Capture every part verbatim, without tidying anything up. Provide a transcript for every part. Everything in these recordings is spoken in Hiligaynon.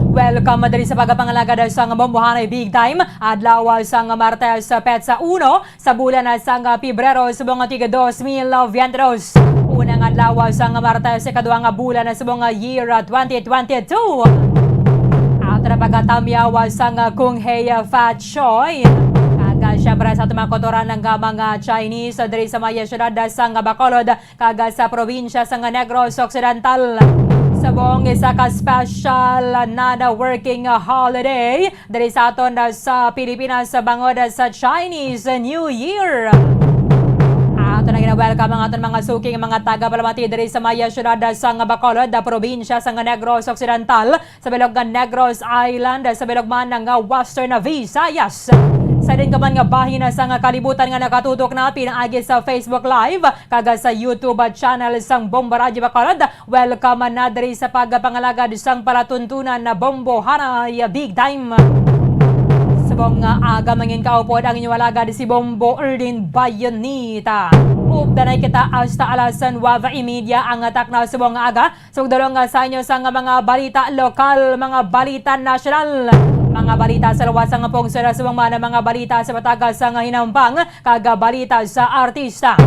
Welcome diri sa pagpangalagad sang Bombohanay Big Time, adlaw sang Martes, petsa uno sa bulan sang Pebrero subong nga tig dos mil veintidos. Unang adlaw sang Martes, ikaduha nga bulan subong nga year twenty twenty-two. Ato na pagkatamyaw sang Kung Hei Fat Choy. Kag, ah, syempre, sa ato mga kautoran nga mga Chinese diri sa may siyudad sang Bacolod, kag sa probinsya sang Negros Occidental. Subong isa ka special non-working holiday diri sa aton sa Pilipinas bangod sa Chinese New Year. Ato na gina-welcome ang aton mga suking mga tagapalamati diri sa may siyudad sang Bacolod, probinsya sang Negros Occidental, sa bilog nga Negros Island, sa bilog man nga Western Visayas. Sa din ka man nga bahin sa nga kalibutan nga nakatutok na pinaagi sa Facebook Live kag sa YouTube channel sang Bombo Radyo Bacolod, welcome na diri sa pagpangalagad sang palatuntunan na Bombohanay Big Time. Subong nga aga, mangin kaupod ang inyong alagad si Bombo Erlin Bayonita. Updanay kita hasta alas nuwebe y media ang takna subong nga aga. Sugdulong nga sa inyo sang mga balita lokal, mga balita nasyonal, mga balita sa luwas sang pungsod, subong man ang mga balita sa batagas sang hinampang, kag balita sa artista.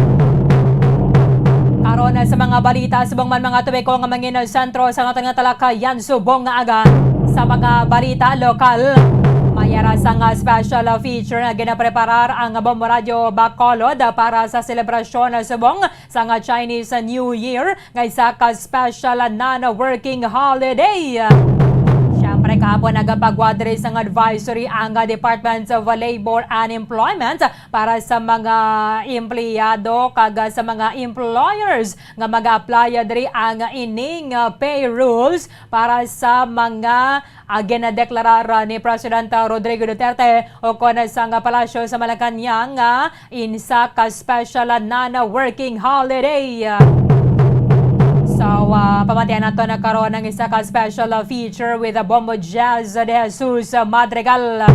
Karon sa mga balita, subong man mga topiko nga mangin sentro sa aton nga talakayan subong nga aga. Sa mga balita lokal, may ara sang special feature nga ginapreparar ang Bombo Radyo Bacolod para sa selebrasyon subong sang Chinese New Year nga isa ka special non-working holiday. Siyempre, kahapon nagapagwa diri sang advisory ang Department of Labor and Employment para sa mga empleyado kag sa mga employers nga mag-apply diri ang ining, ah, pay rules para sa mga, ah, ginadeklarar ni President Rodrigo Duterte ukon sang Palasyo sa Malacañang nga isa ka special non-working holiday. So, ah, pamatian nato na karon ang isa ka special feature with the Bombo Jazz de Jesus Madrigal.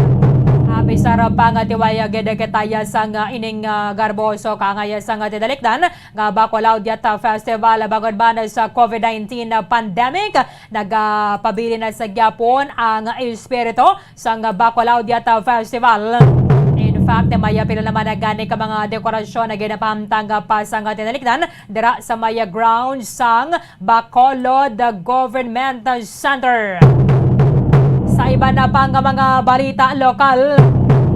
Apisar pa nga tiwaya gid kita sang ining, ah, garboso kangaya sang tinalikdan nga Bacolao Diata Festival bangod man sa COVID nineteen pandemic. Nagapabilin na sa gyapon ang espiritu sang Bacolao Diata Festival. In fact, may pila naman na gani ka mga dekorasyon na ginapahamtang pa sang tinalikdan dira sa may ground sang Bacolod Government Center. Sa iban na pa nga mga balita lokal,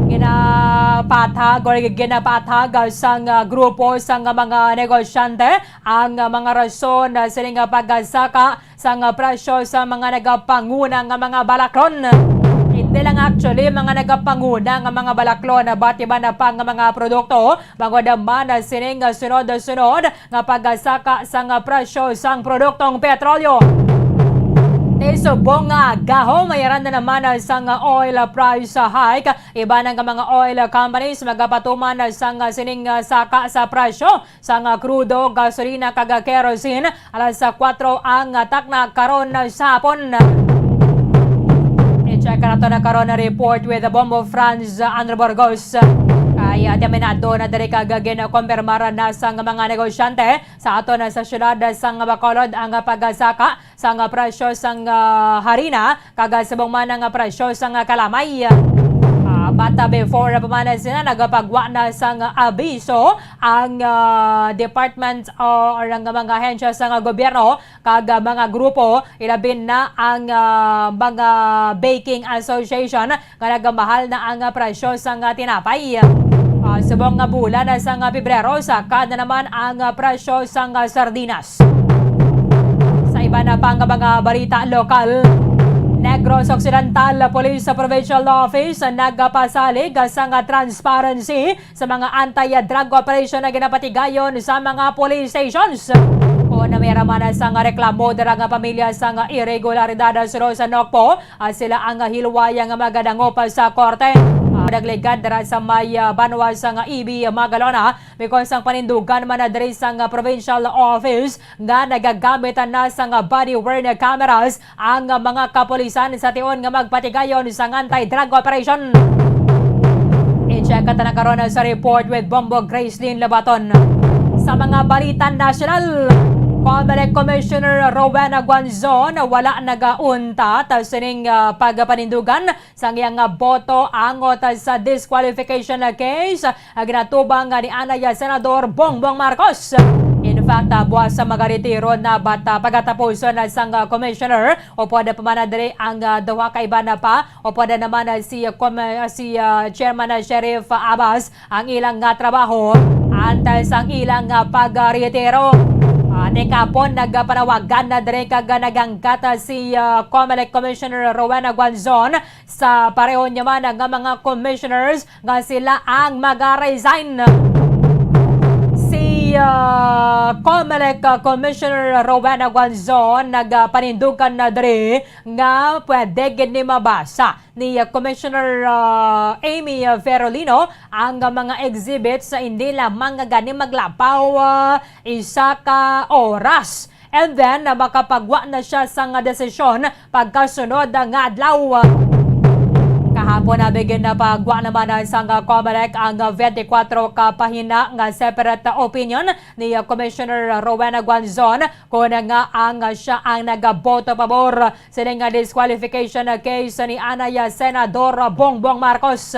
ginapathag or ginapathag sang grupo sang mga negosyante ang mga rason sining pagsaka sang presyo sa mga nagapanguna nga mga balaklon. Hindi lang actually mga nagapanguna nga mga balaklon, bati ba na pa nga mga produkto, bangod man sining sunod-sunod nga pagsaka sang presyo sang produktong petrolyo. Ti subong nga gahom, may ara na naman sang oil price hike. Iban nga mga oil companies magapatuman sang sining saka sa presyo sang krudo, gasolina kag kerosene alas sa kuwatro ang takna karon sa hapon. I-check nato na karon ang report with Bombo Franz Andrew Burgos. Kay, ah, terminado na diri kag ginakompirmar na sang mga negosyante sa aton sa siyudad sang Bacolod ang pagsaka sang presyo sang, ah, harina kag subong man ang presyo sang kalamay. Ah, but, ah, before pa man sila nagapagwa na sang abiso ang, ah, department, ah, or ang mga ahensya sang gobyerno kag, ah, mga grupo, ilabi na ang, ah, mga baking association nga nagamahal na ang presyo sang tinapay. Ah, subong nga bulan sang Pebrero, sakad na naman ang presyo sang sardinas. Sa iban na pa nga mga balita lokal, Negros Occidental Police Provincial Office nagapasalig sang transparency sa mga anti-drug operation na ginapatigayon sa mga police stations. Kon may ara man sang reklamo dira nga pamilya sang irregularidad sa Rosa Nocpo, ah, sila ang hilwaya nga magadangop sa korte. Ah, nagligad dira sa may, ah, banwa sang E B Magalona, bikon sang panindugan man na diri sang, ah, provincial office nga nagagamit na sang body-worn cameras ang mga kapulisan sa tion nga magpatigayon sang anti-drug operation. I-check ta na karon sa report with Bombo Gracelyn Lobaton. Sa mga balita nasyonal, Comelec Commissioner Rowena Guanzon wala nagauntat sining, ah, pagpanindugan sang iyang, ah, boto angot sa disqualification case, ah, ginatubang ni anay Senador Bongbong Marcos. In fact, ah, buwas sa magaretiro na, but, ah, pagatapuson na sang, ah, commissioner, upod pa man diri ang, ah, duha ka iban pa, upod naman, ah, si, ah, Com-, ah, si, ah, Chairman, ah, Sheriff Abass ang ilang nga trabaho antes ang ilang nga pagretiro. Ah, tikapon, nagpanawagan na diri kag naghangkat, ah, si, ah, Comelec Commissioner Rowena Guanzon sa pareho niya man nga mga commissioners nga sila ang mag-resign. Si, ah, Comelec, ah, Commissioner Rowena Guanzon nagpanindugan na diri nga pwede gid ni mabasa ni, uh, Commissioner, uh, Amy, uh, Ferolino ang, uh, mga exhibits sa hindi lamang nga gani maglapaw, uh, isa ka oras. And then, uh, makapagwa na siya sang desisyon pagkasunod nga adlaw. Kahapon, uh, bigin na pagwa naman, uh, sang, uh, Comelec ang, uh, twenty-four ka pahina nga separate, uh, opinion ni, uh, Commissioner Rowena Guanzon, kon nga ang, uh, siya ang nagaboto pabor sining nga disqualification case ni anay Senador Bongbong Marcos.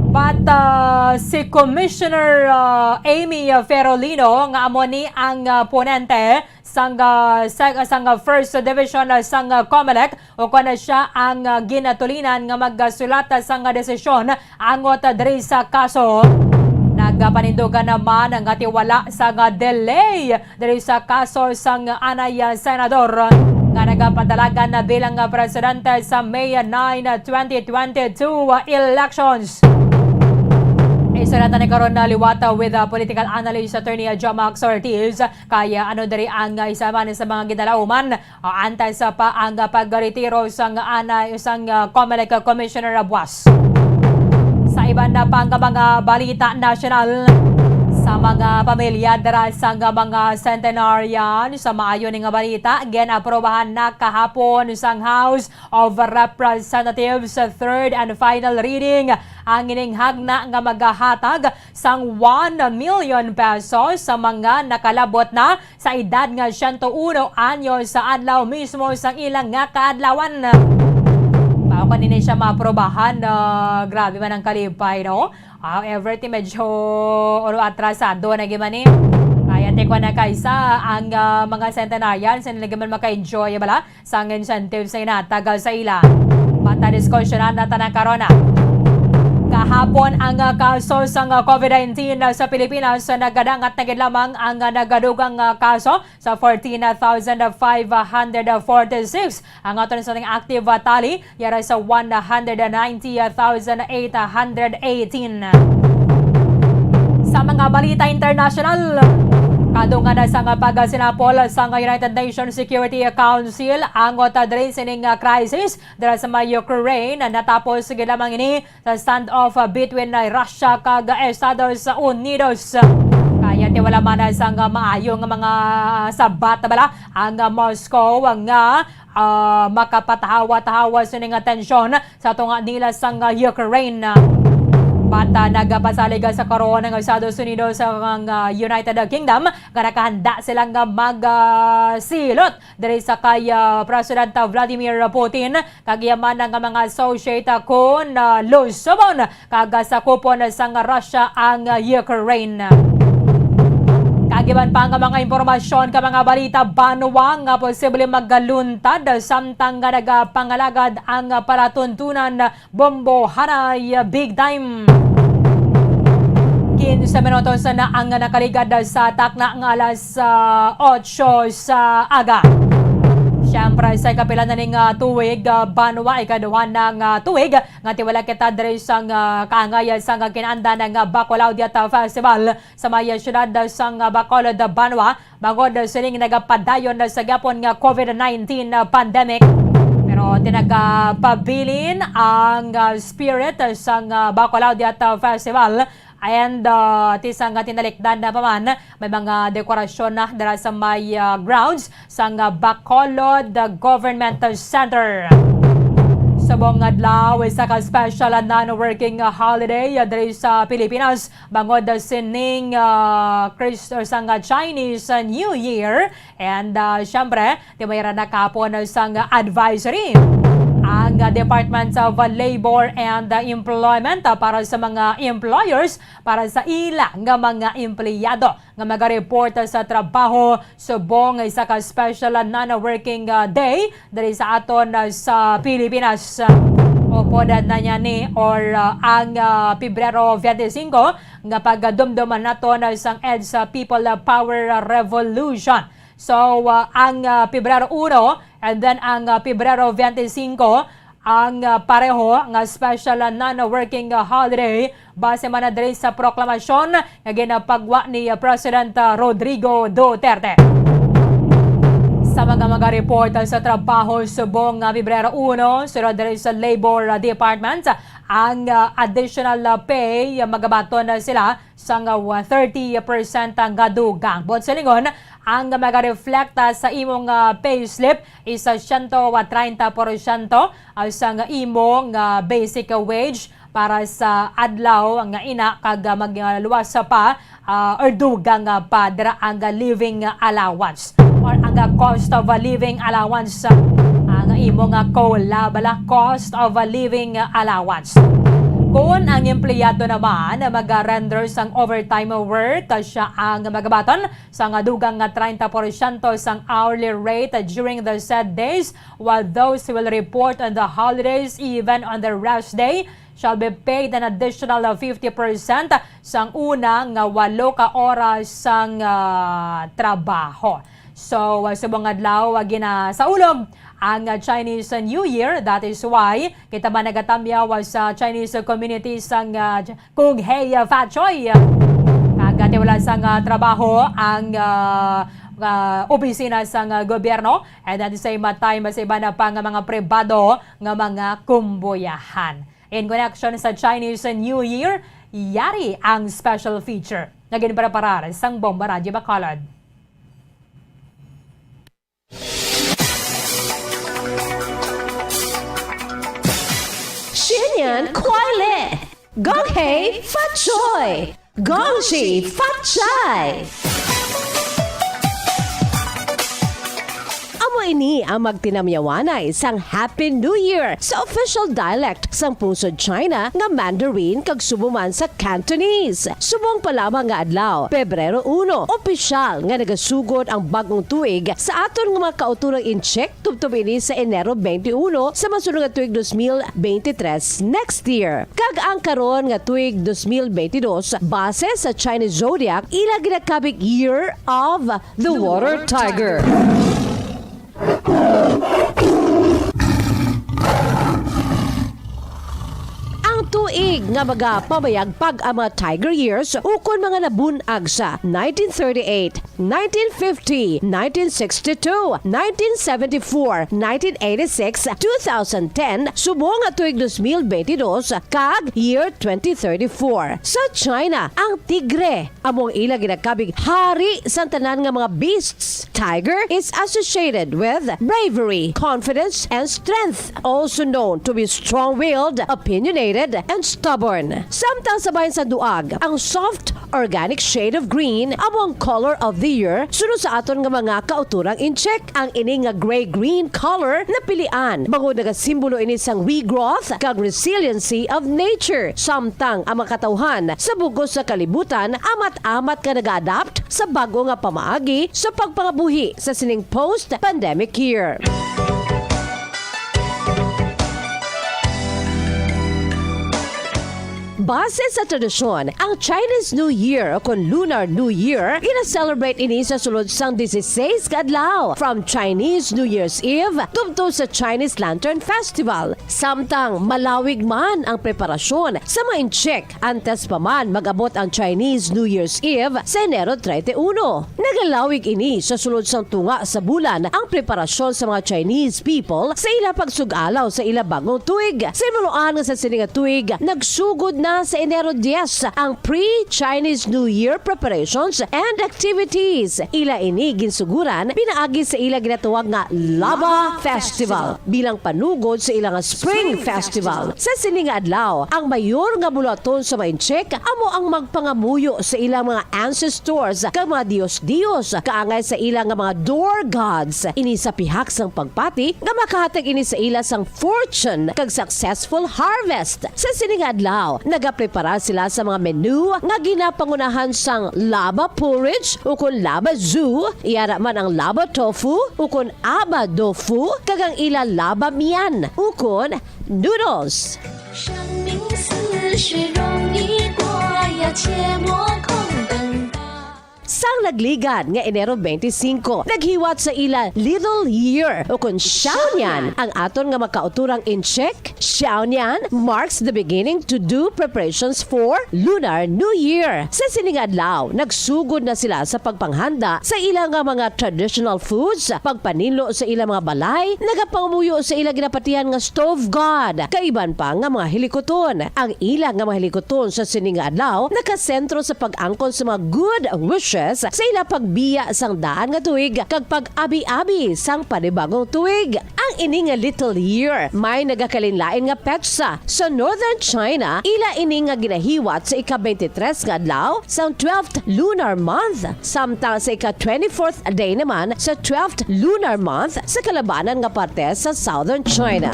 But, uh, si Commissioner, uh, Amy Ferolino, nga amo ni ang, uh, ponente sang, uh, seg-, sang, uh, First Division, uh, sang, uh, Comelec, o kon siya ang, uh, ginatulinan nga magsulat, uh, sang, uh, desisyon angot, uh, diri sa kaso. Nagapanindugan naman nga tiwala sang, uh, delay diri sa kaso sang anay, ah, senador nga nagapadalagan na bilang, ah, presidente sa May nine, twenty twenty-two elections. Isulatan ni karon na liwat, ah, with, ah, political analyst attorney, ah, Jomax Ortiz. Kaya ano diri ang, ah, isa man sa mga ginalauman, ah, antes, ah, pa ang, ah, pagretiro sang anay, sang, ah, Comelec Commissioner, ah, buwas. Sa iban na pa nga mga balita nasyonal, sa mga pamilya dira sang mga centenarian, sa maayo ni nga balita, gin-aprobahan na kahapon sang House of Representatives sa third and final reading ang ining hagna nga magahatag sang one million pesos sa mga nakalabot na sa edad nga siyento uno anyos sa adlaw mismo sang ilang nga kaadlawan. Bago pa nini siya maaprobahan, ah, grabe man ang kalipay, no? However, ti medyo, ano, atrasado na gyud man ni. Kaya ti kuwan na kaisa ang, ah, mga centenarians, hindi na gyud man maka-enjoy bala sang incentives na ginatag sa ila. Mata diskusyonan na tanan karon na. Kahapon ang, ah, kaso sang, ah, covid nineteen sa Pilipinas, ah, nagadangat na gid lamang ang, ah, nagadugang, ah, kaso sa fourteen thousand five hundred forty-six. Ang aton sa active, ah, tally, yara sa one hundred ninety thousand eight hundred eighteen. Sa mga balita international, kadungan na sa nga pagsinapol sa nga United Nations Security Council ang, ah, diri sining, ah, crisis dira sa may Ukraine. Natapos gid lamang ini sa standoff, ah, between, ah, Russia kag Estados Unidos. Kaya ti wala man, ah, sang, ah, maayo nga mga sabat bala ang, ah, Moscow nga, ah, makapatahawa-tahawa sini nga tensyon sa tunga nila sang, ah, Ukraine. But, ah, nagapasalig sa karon ang Estados Unidos sa ang, ah, United Kingdom nga nakahanda sila nga mag, ah, silot diri sa kay, ah, President Vladimir Putin kag iya man nga mga associate, ah, kon, ah, lusubon kag, ah, sakupon sang Russia ang, ah, Ukraine. Kag iban pa nga mga impormasyon ka mga balita, banwa nga posible magaluntad samtang nga nagapangalagad ang, ah, palatuntunan bombo hanay big time. Kinse minutos na ang nakaligad sa takna nga alas, ah, otso sa aga. Siyempre, sa kapila na ning, ah, tuig, ah, banwa, ikaduha na nga tuig nga ti wala kita diri sang, ah, kaangay sang, ah, kinaandan nga Bacolod Youth Festival sa may siyudad sang, ah, Bacolod, banwa. Bangod sining nagapadayon na sa gihapon nga covid nineteen pandemic. Pero ti nagapabilin ang, ah, spirit sang, ah, Bacolod Youth Festival. And, ah, ti sang tinalikdan na pa man, may mga dekorasyon na dira sa may, ah, grounds sang, ah, Bacolod Government Center. Subong adlaw, isa ka special non-working holiday diri sa Pilipinas bangod sining, ah, Chris-, or sang, ah, Chinese New Year. And, ah, syempre, di may ra nakapon sang advisory ang, ah, Department of Labor and Employment, ah, para sa mga employers, para sa ila nga mga empleyado nga magareport sa trabaho subong nga isa ka special non-working, ah, day diri sa aton, ah, sa Pilipinas. Upod na niya ni or, ah, ang, ah, Pebrero twenty-five nga pagdumduman naton sang EDSA People Power Revolution. So, ah, ang, ah, Pebrero uno and then ang, ah, Pebrero twenty-five, ang, ah, pareho nga special, ah, non-working, ah, holiday base man na diri sa proklamasyon nga ginapagwa ni, ah, President, ah, Rodrigo Duterte. Sa mga mga report, ah, sa trabaho subong nga Pebrero uno, sulod diri sa Labor, ah, Department, ang, ah, additional, ah, pay, ah, magabaton na sila sang, ah, thirty percent nga dugang. Buot silingon, ang magareflekta sa imong, ah, payslip is, ah, siyento treinta porsyento, ah, sang imong, ah, basic wage para sa adlaw nga ina, kag, ah, magluwas pa, ah, or dugang, ah, pa dira ang, ah, living allowance or ang, ah, cost of, ah, living allowance, ah, ang imong, ah, COLA bala, cost of, ah, living allowance. Kung ang empleyado naman mag-render sang overtime work, ah, siya ang magabaton sang dugang nga treinta porsyento sang hourly rate during the said days, while those who will report on the holidays, even on the rest day, shall be paid an additional fifty percent sang una nga walo ka oras sang, ah, trabaho. So, ah, subong adlaw, ah, ginasaulog ang, ah, Chinese New Year. That is why kita man nagatamyaw, ah, sa Chinese community sang, ah, Kung Hei, ah, Fat Choy, ah, kag, ah, tiwala sang, ah, trabaho ang, ah, ah, opisina sang, ah, gobyerno, and at the same time, sa iban pa nga mga pribado nga mga kumbuyahan. In connection sa Chinese New Year, yari ang special feature nga ginpreparar sang Bomba Radyo Bacolod. 新年快乐，恭喜发财，恭喜发财。 Amo ini ang magtinamyawanay sang Happy New Year sa official dialect sang pungsod China nga Mandarin kag subong man sa Cantonese. Subong pa lamang nga adlaw, Pebrero uno, opisyal nga nagasugod ang bag-ong tuig sa aton nga mga kautorang Intsik, tubtob ini sa Enero twenty-one sa masunod nga tuig dos mil bente tres next year. Kag ang karon nga tuig dos mil bente dos, base sa Chinese zodiac, ila ginakabig Year of the Water Tiger. Ang tuig nga magapamayagpag ang mga Tiger Years ukon mga nabun-ag sa nineteen thirty-eight, nineteen fifty, nineteen sixty-two, nineteen seventy-four, nineteen eighty-six, two thousand ten, subong nga tuig dos mil bente dos, kag year twenty thirty-four. Sa China, ang tigre amo ang ila ginakabig hari sang tanan nga mga beasts. Tiger is associated with bravery, confidence, and strength, also known to be strong-willed, opinionated, and stubborn. Samtang sa bahin sang duag, ang soft, organic shade of green amo ang color of the year, suno sa aton nga mga kautorang Intsik. Ang ini nga gray-green color napilian bangod nagasimbolo ini sang regrowth kag resiliency of nature. Samtang ang mga katawhan sa bug-os nga kalibutan amat-amat nga naga-adapt sa bag-o nga pamaagi sa pagpangabuhi sa sining post-pandemic year. Base sa tradisyon, ang Chinese New Year o kon Lunar New Year, gina-celebrate ini sa sulod sang dieciséis ka adlaw, from Chinese New Year's Eve tubtob sa Chinese Lantern Festival. Samtang malawig man ang preparasyon sa mga Intsik antes pa man mag-abot ang Chinese New Year's Eve sa Enero treinta y uno. Nagalawig ini sa sulod sang tunga sa bulan ang preparasyon sa mga Chinese people sa ila pagsug-alaw sa ila bag-ong tuig. Sa himuloan nga sa sini nga tuig, nagsugod na sa Enero diyes ang pre-Chinese New Year preparations and activities. Ila ini ginsuguran pinaagi sa ila ginatawag nga Lava Festival bilang panugod sa ila nga Spring Festival. Sa sini nga adlaw, ang mayor nga buluhaton sa mga Intsik amo ang magpangamuyo sa ilang mga ancestors kag mga dios-dios kaangay sa ila nga mga door gods. Ini sa pihak sang pagpati nga makahatag ini sa ila sang fortune kag successful harvest. Sa sini nga adlaw, nagaprepara sila sa mga menu nga ginapangunahan sang lava porridge ukon lava zoo, yara man ang lava tofu ukon aba dofu, kag ang ila lava mian ukon noodles. 生命似水容易过呀，切莫空等待。 Sang nagligad nga Enero twenty-five, naghiwat sa ila Little Year ukon Xiaonian ang aton nga makauturang Intsik. Xiaonian marks the beginning to do preparations for Lunar New Year. Sa sini nga adlaw, nagsugod na sila sa pagpanghanda sa ila nga mga traditional foods, pagpaninlo sa ila mga balay, nagapangamuyo sa ila ginapatihan nga stove god, kaiban pa nga mga hilikuton. Ang ila nga mga hilikuton sa sini nga adlaw nakasentro sa pag-angkon sa mga good wishes sa ila pagbiya sang daan nga tuig kag pag-abi-abi sang panibagong tuig. Ang ini nga Little Year may nagakalainlain nga petsa. Sa Northern China, ila ini nga ginahiwat sa ika-twenty-three nga adlaw sang twelfth lunar month, samtang sa ika-twenty-fourth day naman sa twelfth lunar month sa kalabanan nga parte sa Southern China.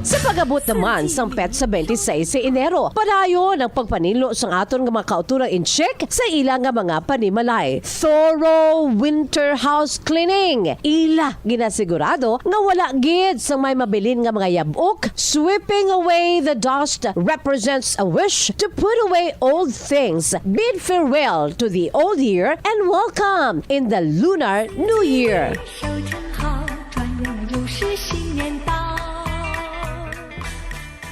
Sa pag-abot naman sang petsa twenty-six sa Enero, padayon ang pagpaninlo sang aton nga mga kautorang Intsik sa ila nga mga panimalay. Thorough winter house cleaning. Ila ginasigurado nga wala gid sang may mabilin nga mga yab-ok. Sweeping away the dust represents a wish to put away old things, bid farewell to the old year, and welcome in the Lunar New Year.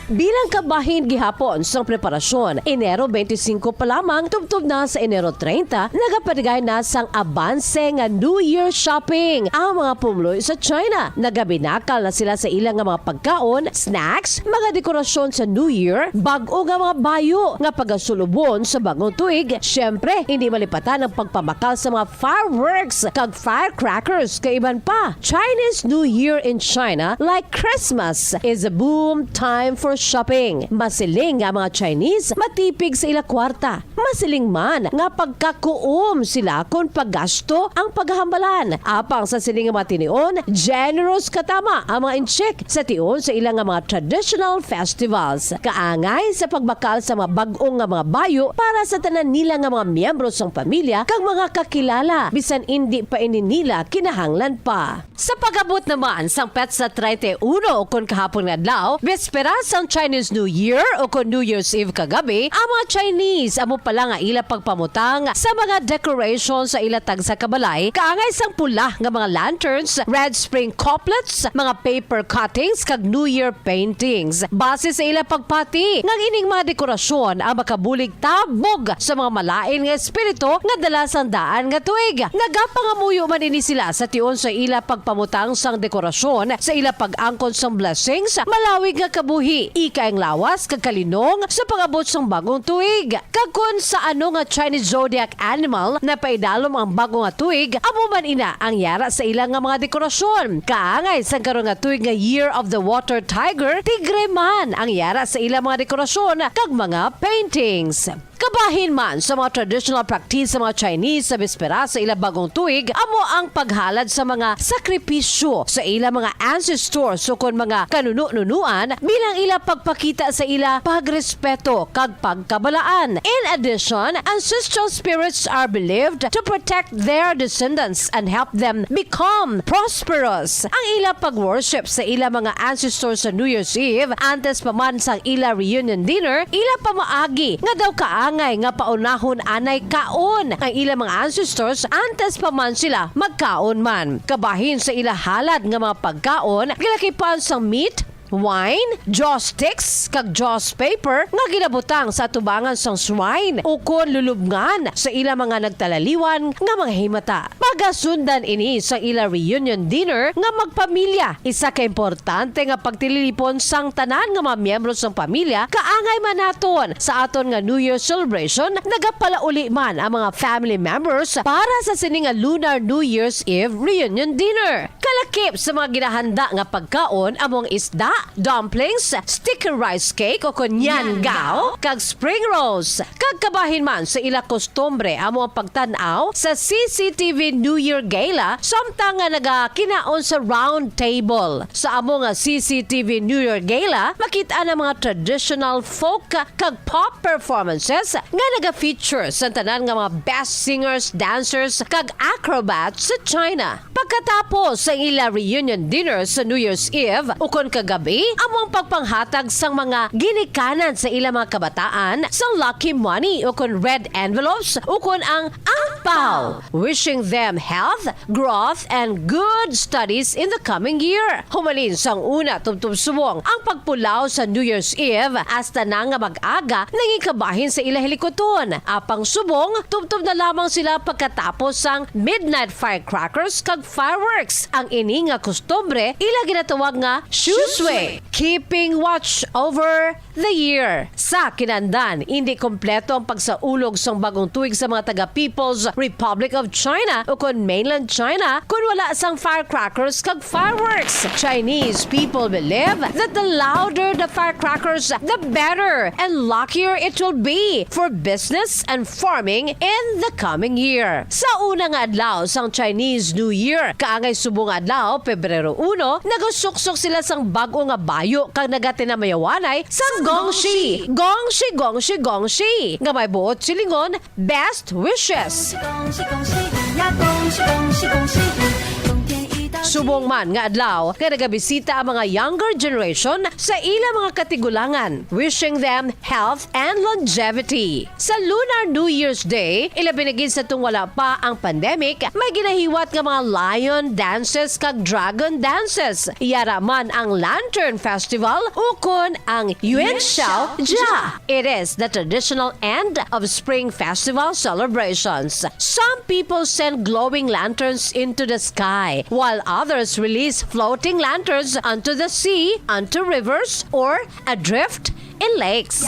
Bilang kabahin gihapon sang preparasyon, Enero twenty-five pa lamang, tubtob na sa Enero treinta, nagapadigay na sang abanse nga New Year shopping ang mga pumuluyo sa China. Nagabinakal na sila sa ila nga mga pagkaon, snacks, mga dekorasyon sa New Year, bag-o nga mga bayo nga pagasulubon sa bagong tuig. Siyempre, hindi malipatan ang pagpamakal sa mga fireworks kag firecrackers kag iban pa. Chinese New Year in China, like Christmas, is a boom time for shopping. Masiling nga ang mga Chinese matipig sa ila kwarta. Masiling man nga pagkakuom sila kon paggasto ang paghambalan. Apang sa sini nga mga tinion, generous katama ang mga Intsik sa tion sa ila nga mga traditional festivals. Kaangay sa pagbakal sa mga bag-ong nga mga bayo para sa tanan nila nga mga miyembro sang pamilya kag mga kakilala, bisan indi pa ini nila kinahanglan pa. Sa pag-abot naman sang petsa treinta y uno, ukon kahapon nga adlaw, bespera sang Chinese New Year ukon New Year's Eve kagabi, ang mga Chinese amo pala nga ila pagpamutang sa mga decoration sa ila tagsa ka balay, kaangay sang pula nga mga lanterns, red spring coplets, mga paper cuttings, kag New Year paintings. Base sa ila pagpati, nga ining mga dekorasyon ang makabulig tabog sa mga malain nga espiritu nga dala sang daan nga tuig. Nagapangamuyo man ini sila sa tion sa ila pagpamutang sang dekorasyon, sa ila pag-angkon sang blessings, malawig nga kabuhi, ika ang lawas kag kalinong sa pag-abot sang bagong tuig. Kag kon sa ano nga Chinese zodiac animal napaidalom ang bago nga tuig, amo man ina ang yara sa ila nga mga dekorasyon. Kaangay sang karon nga tuig nga Year of the Water Tiger, tigre man ang yara sa ila mga dekorasyon kag mga paintings. Kabahin man sa mga traditional practice sa mga Chinese sa bispera sa ila bagong tuig, amo ang paghalad sa mga sakripisyo sa ila mga ancestors ukon mga kanuno-nunoan bilang ila pagpakita sa ila pagrespeto kag pagkabalaan. In addition, ancestral spirits are believed to protect their descendants and help them become prosperous. Ang ila pag-worship sa ila mga ancestors sa New Year's Eve, antes pa man sang ila reunion dinner, ila pamaagi nga daw kaangay nga paunahon anay kaon ang ila mga ancestors antes pa man sila magkaon man. Kabahin sa ila halad nga mga pagkaon, galakipan sang meat, wine, joss sticks, kag joss paper nga ginabutang sa atubangan sang shrine ukon lulubngan sa ila mga nagtalaliwan nga mga himata. Pagasundan ini sa ila reunion dinner nga magpamilya, isa ka importante nga pagtililipon sang tanan nga mga miyembro sang pamilya, kaangay man naton sa aton nga New Year celebration. Nagapalauli man ang mga family members para sa sini nga Lunar New Year's Eve reunion dinner. Kalakip sa mga ginahanda nga pagkaon amo ang isda, dumplings, sticky rice cake o kon nianggaw, kag spring rolls. Kag kabahin man sa ila kostumbre amo ang pagtan-aw sa C C T V New Year Gala samtang nga nagakinaon sa round table. Sa amo nga C C T V New Year Gala, makit-an ang mga traditional folk kag pop performances nga naga-feature sa tanan nga mga best singers, dancers, kag acrobats sa China. Pagkatapos sa ila reunion dinner sa New Year's Eve ukon kagabi, amo ang pagpanghatag sang mga ginikanan sa ila mga kabataan sang lucky money ukon red envelopes ukon ang angpao, wishing them health, growth, and good studies in the coming year. Humalin sang una tubtob subong ang pagpulaw sa New Year's Eve, hasta na nga mag-aga nangin kabahin sa ila hilikuton. Apang subong, tubtob na lamang sila pagkatapos sang midnight firecrackers kag fireworks. Ang ini nga kostumbre ila ginatawag nga Shuxue, keeping watch over the year. Sa kinandan, indi kompleto ang pagsaulog sang bagong tuig sa mga taga People's Republic of China ukon mainland China kon wala sang firecrackers kag fireworks. Chinese people believe that the louder the firecrackers, the better and luckier it will be for business and farming in the coming year. Sa una nga adlaw sang Chinese New Year, kaangay subong nga adlaw, Pebrero uno, nagasuksok sila sang bag-o nga bayo kag nagatinamayawanay sang gongxi, gongxi, gongxi, gongxi, nga may buot silingon, best wishes. 恭喜恭喜你呀，恭喜恭喜恭喜你，冬天一到。 Subong man nga adlaw nga nagabisita ang mga younger generation sa ila mga katigulangan, wishing them health and longevity. Sa Lunar New Year's Day, ilabi na gid sa tung wala pa ang pandemic, may ginahiwat nga mga lion dances kag dragon dances. Yara man ang Lantern Festival ukon ang Yuanxiao Jia. It is the traditional end of spring festival celebrations. Some people send glowing lanterns into the sky, while others release floating lanterns onto the sea, onto rivers, or adrift in lakes.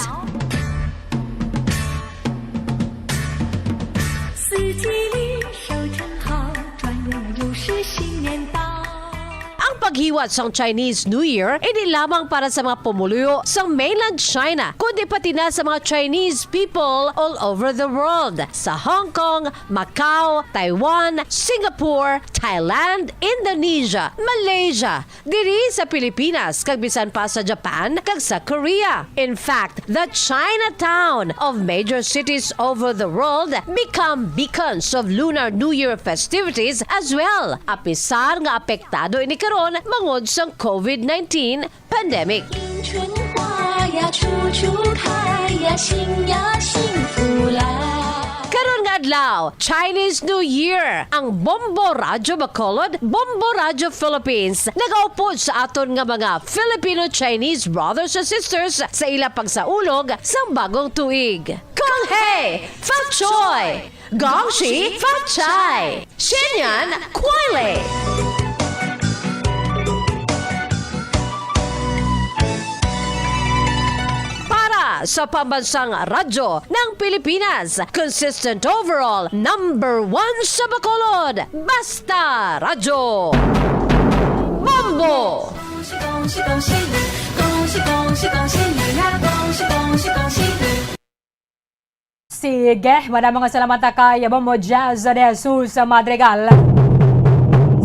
四季里收成好，转眼又是新年到。 Ang paghiwat sang Chinese New Year hindi lamang para sa mga pumuluyo sa mainland China, kundi pati na sa mga Chinese people all over the world, sa Hong Kong, Macau, Taiwan, Singapore, Thailand, Indonesia, Malaysia, diri sa Pilipinas, kag bisan pa sa Japan kag sa Korea. In fact, the Chinatown of major cities over the world become beacons of Lunar New Year festivities as well, apisar nga apektado ini karon bangod sang COVID nineteen pandemic. 迎春花呀，处处开呀，心呀，幸福啦。 Karon nga adlaw, Chinese New Year, ang Bombo Radyo Bacolod, Bombo Radyo Philippines, nagaupod sa aton nga mga Filipino-Chinese brothers and sisters sa ila pagsaulog sang bagong tuig. Kong Hei, Fat Choy, Gong Shi, Fat Chai, Shinyan, Kuai Lei. Para sa pambansang radyo ng Pilipinas, consistent overall, number one sa Bacolod, Basta Radyo. Bombo! 恭喜恭喜恭喜你，恭喜恭喜恭喜你呀，恭喜恭喜恭喜你。 Sige, madamo nga salamat kay Bombo Jazz de Jesus Madrigal.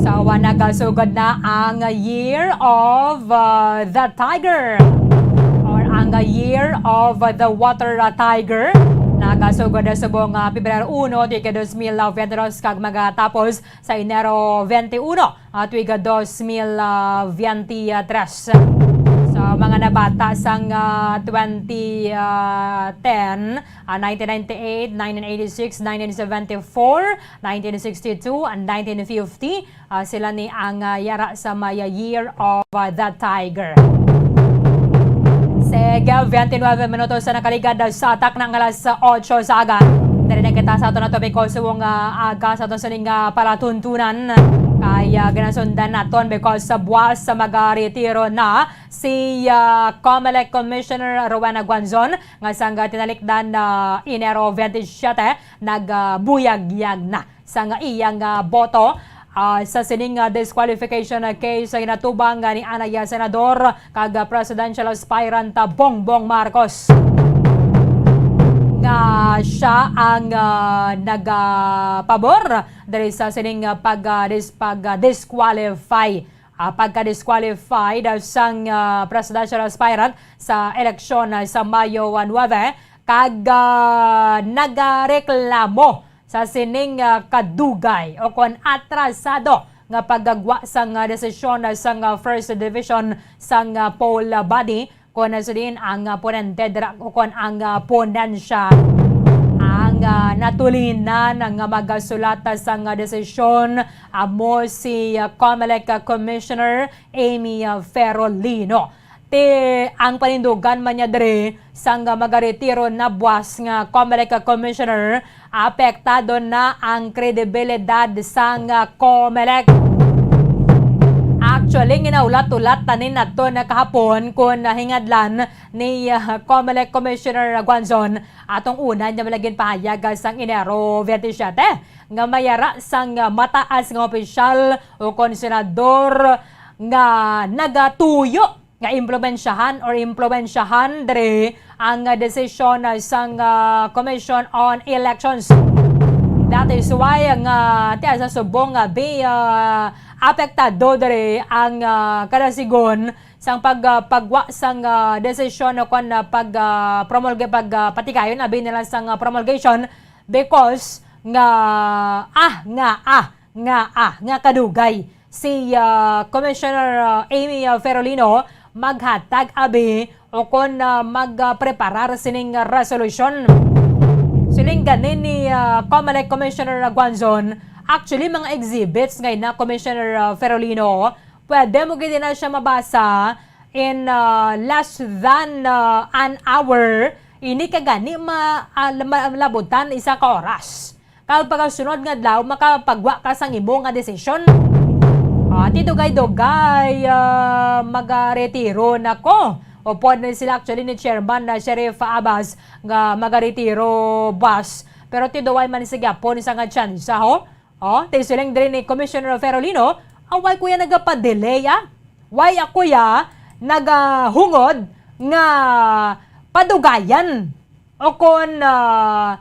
So, ah, nagasugod na ang Year of, ah, the Tiger or ang Year of the Water, ah, Tiger. Nagasugod na subong, ah, Pebrero uno, tuig ka dos mil veintidos, kag magatapos sa Enero veintiuno, ah, tuig dos mil veintitrés. So, mga nabata sang, ah, twenty, ah, ten, ah, nineteen ninety-eight, nineteen eighty-six, nineteen seventy-four, nineteen sixty-two, and nineteen fifty, ah, sila ni ang, ah, yara sa may Year of, ah, the Tiger. Ika twenty-nine minutos sa nakaligad sa atak na nga alas otso sa aga. Diri na kita sa aton na topiko subong nga aga sa aton sining nga palatuntunan. Kay, ah, ginasundan naton because sa buwas sa magaretiro na si, ah, Comelec Commissioner Rowena Guanzon nga sang tinalikdan na Enero twenty-seven nagbuyagyag na sang iyang, ah, boto, ah, sa sining, ah, disqualification, ah, case sa ginatubang, ah, ni anay, ah, senador kag, ah, presidential aspirant, ah, Bongbong Marcos, nga siya ang, ah, nagapabor diri sa sining, ah, pag, ah, dis-, pag, ah, disqualify, ah, pagka-disqualified, ah, sang, ah, presidential aspirant sa eleksyon, ah, sa Mayo one, kag, ah, nagareklamo sa sining, ah, kadugay o kon atrasado nga paggagwa sang, ah, desisyon, ah, sang, ah, First Division sang, ah, poll, ah, body, kon, ah, sa diin ang, ah, ponente dira o kon ang, ah, ponensya. Ang, ah, natulinan nga magasulat, ah, sang, ah, desisyon amo si, ah, Comelec, ah, Commissioner Amy, ah, Ferolino. Ti ang panindugan man niya diri sang magaretiro na buwas nga Comelec Commissioner, apektado na ang kredibilidad sang Comelec. Actually, ginaulat-ulat tanin nato na kahapon kon nahingadlan ni, ah, Comelec Commissioner Guanzon atong una niya malagin pahayag sang Enero twenty-seven nga mayara sang mataas nga opisyal o kon senador nga nagatuyo nga impluwensyahan or impluwensyahan diri ang, ah, desisyon, ah, sang, ah, Commission on Elections. That is why nga ti sa subong nga bi, ah, apektado diri ang, ah, kadasigon sang pag, ah, pagwa sang, ah, desisyon o kon, ah, pag, ah, promulga, pag, ah, patikayon abi nila sang, ah, promulgation because nga, ah, nga, ah, nga, ah, nga kadugay si, ah, Commissioner, ah, Amy, ah, Ferolino maghatag abi o kon, ah, mag, ah, preparar sining resolution. Siling gani ni, ah, Comelec Commissioner Guanzon, actually, mga exhibits ngay na, Commissioner, ah, Ferolino, pwede mo gid na siya mabasa in, ah, less than, ah, an hour. Ini ka gani ma-, ah, ma-, malabutan isa ka oras. Kag pagkasunod nga adlaw, makapagwa ka sang imo nga desisyon. Ah, ti dugay-dugay, ah, magaretiro na ko. Upod na sila actually ni Chairman na Sheriff Abbas nga magaretiro, boss. Pero ti duway man sa gyapon sa nga tsansa, ho? Oh, ti siling diri ni Commissioner Ferolino, away kuya nagapadelay, ah? Why ako ya nagahungod nga padugayan o kon, ah,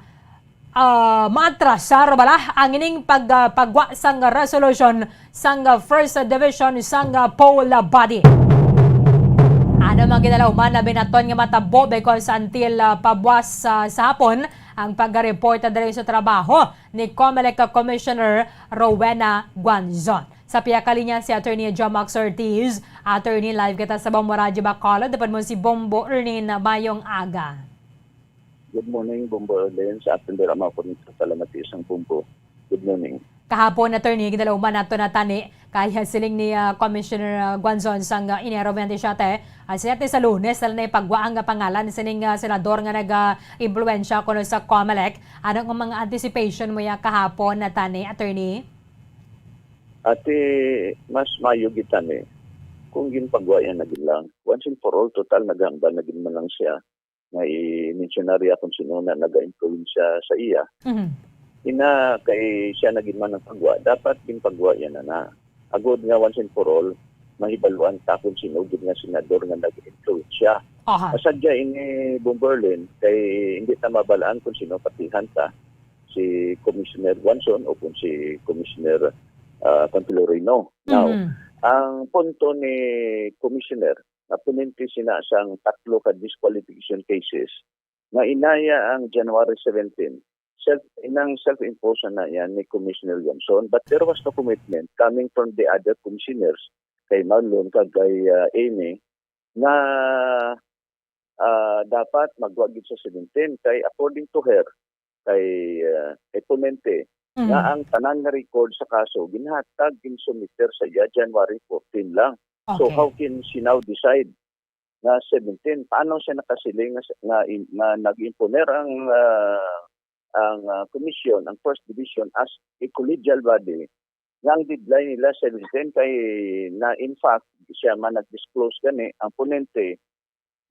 ah, maatrasar bala ang ining pag, ah, pagwa sang resolution sang, ah, First Division sang, ah, poll body. Ano man ginalauman na binaton nga matabo because until, ah, pabuwas, ah, sa hapon ang pag-report diri sa trabaho ni Comelec Commissioner Rowena Guanzon. Sa pihak ka linya si Attorney Jomax Ortiz. Attorney, live kita sa Bombo Radyo Bacolod. Dapat mo si Bombo Ernin, mayong aga. Good morning, Bombo Erlin. Sa atin dira mga probinsya, salamat sa isang Bombo. Good morning. Kahapon, Attorney, ginalauman nato na tani kay siling ni, ah, Commissioner, ah, Guanzon sang, ah, Enero twenty-seven, ah, siya ti sa Lunes na lang pagwa ang pangalan sining, ah, senador nga nag-impluwensya kuno sa Comelec. Ano ang mga anticipation mo ya kahapon na tani, Attorney? Ate, mas mayo gid tani kung ginpagwa ya na gid lang. Once and for all, total naghambal na gid man lang siya nga i-mentionar ya kung sino na naga-influensya sa iya. Mhm. Ina kay siya na gid man ang pagwa, dapat ginpagwa ya na na. Agod nga once and for all, mahibaluan ta kung sino gid nga senador nga nag-influensya. Aha. Masadya ini, Bombo Erlin, kay hindi ta mabalaan kung sino patihan ta, si Commissioner Guanzon o kung si Commissioner, ah, Contilorino. Now, Mhm. ang punto ni Commissioner, nga ponente sina sang tatlo ka disqualification cases, nga inaya ang January seventeen, self, inang self-imposed na yan ni Commissioner Guanzon, but there was no commitment coming from the other commissioners, kay Marlon kag kay, ah, Amy, nga, ah, dapat magwa gid sa seventeen, kay according to her, kay, ah, kay ponente, Mm. nga ang tanan nga record sa kaso ginhatag, ginsumiter sa iya January fourteen lang. So, Okay. how can she now decide nga seventeen. Paano siya nakasiling nga, nga, nga nag-imponer ang, ah, ang, ah, komisyon, ang First Division as a collegial body, nga ang deadline nila seventeen kay na, in fact, siya man nag-disclose gani ang ponente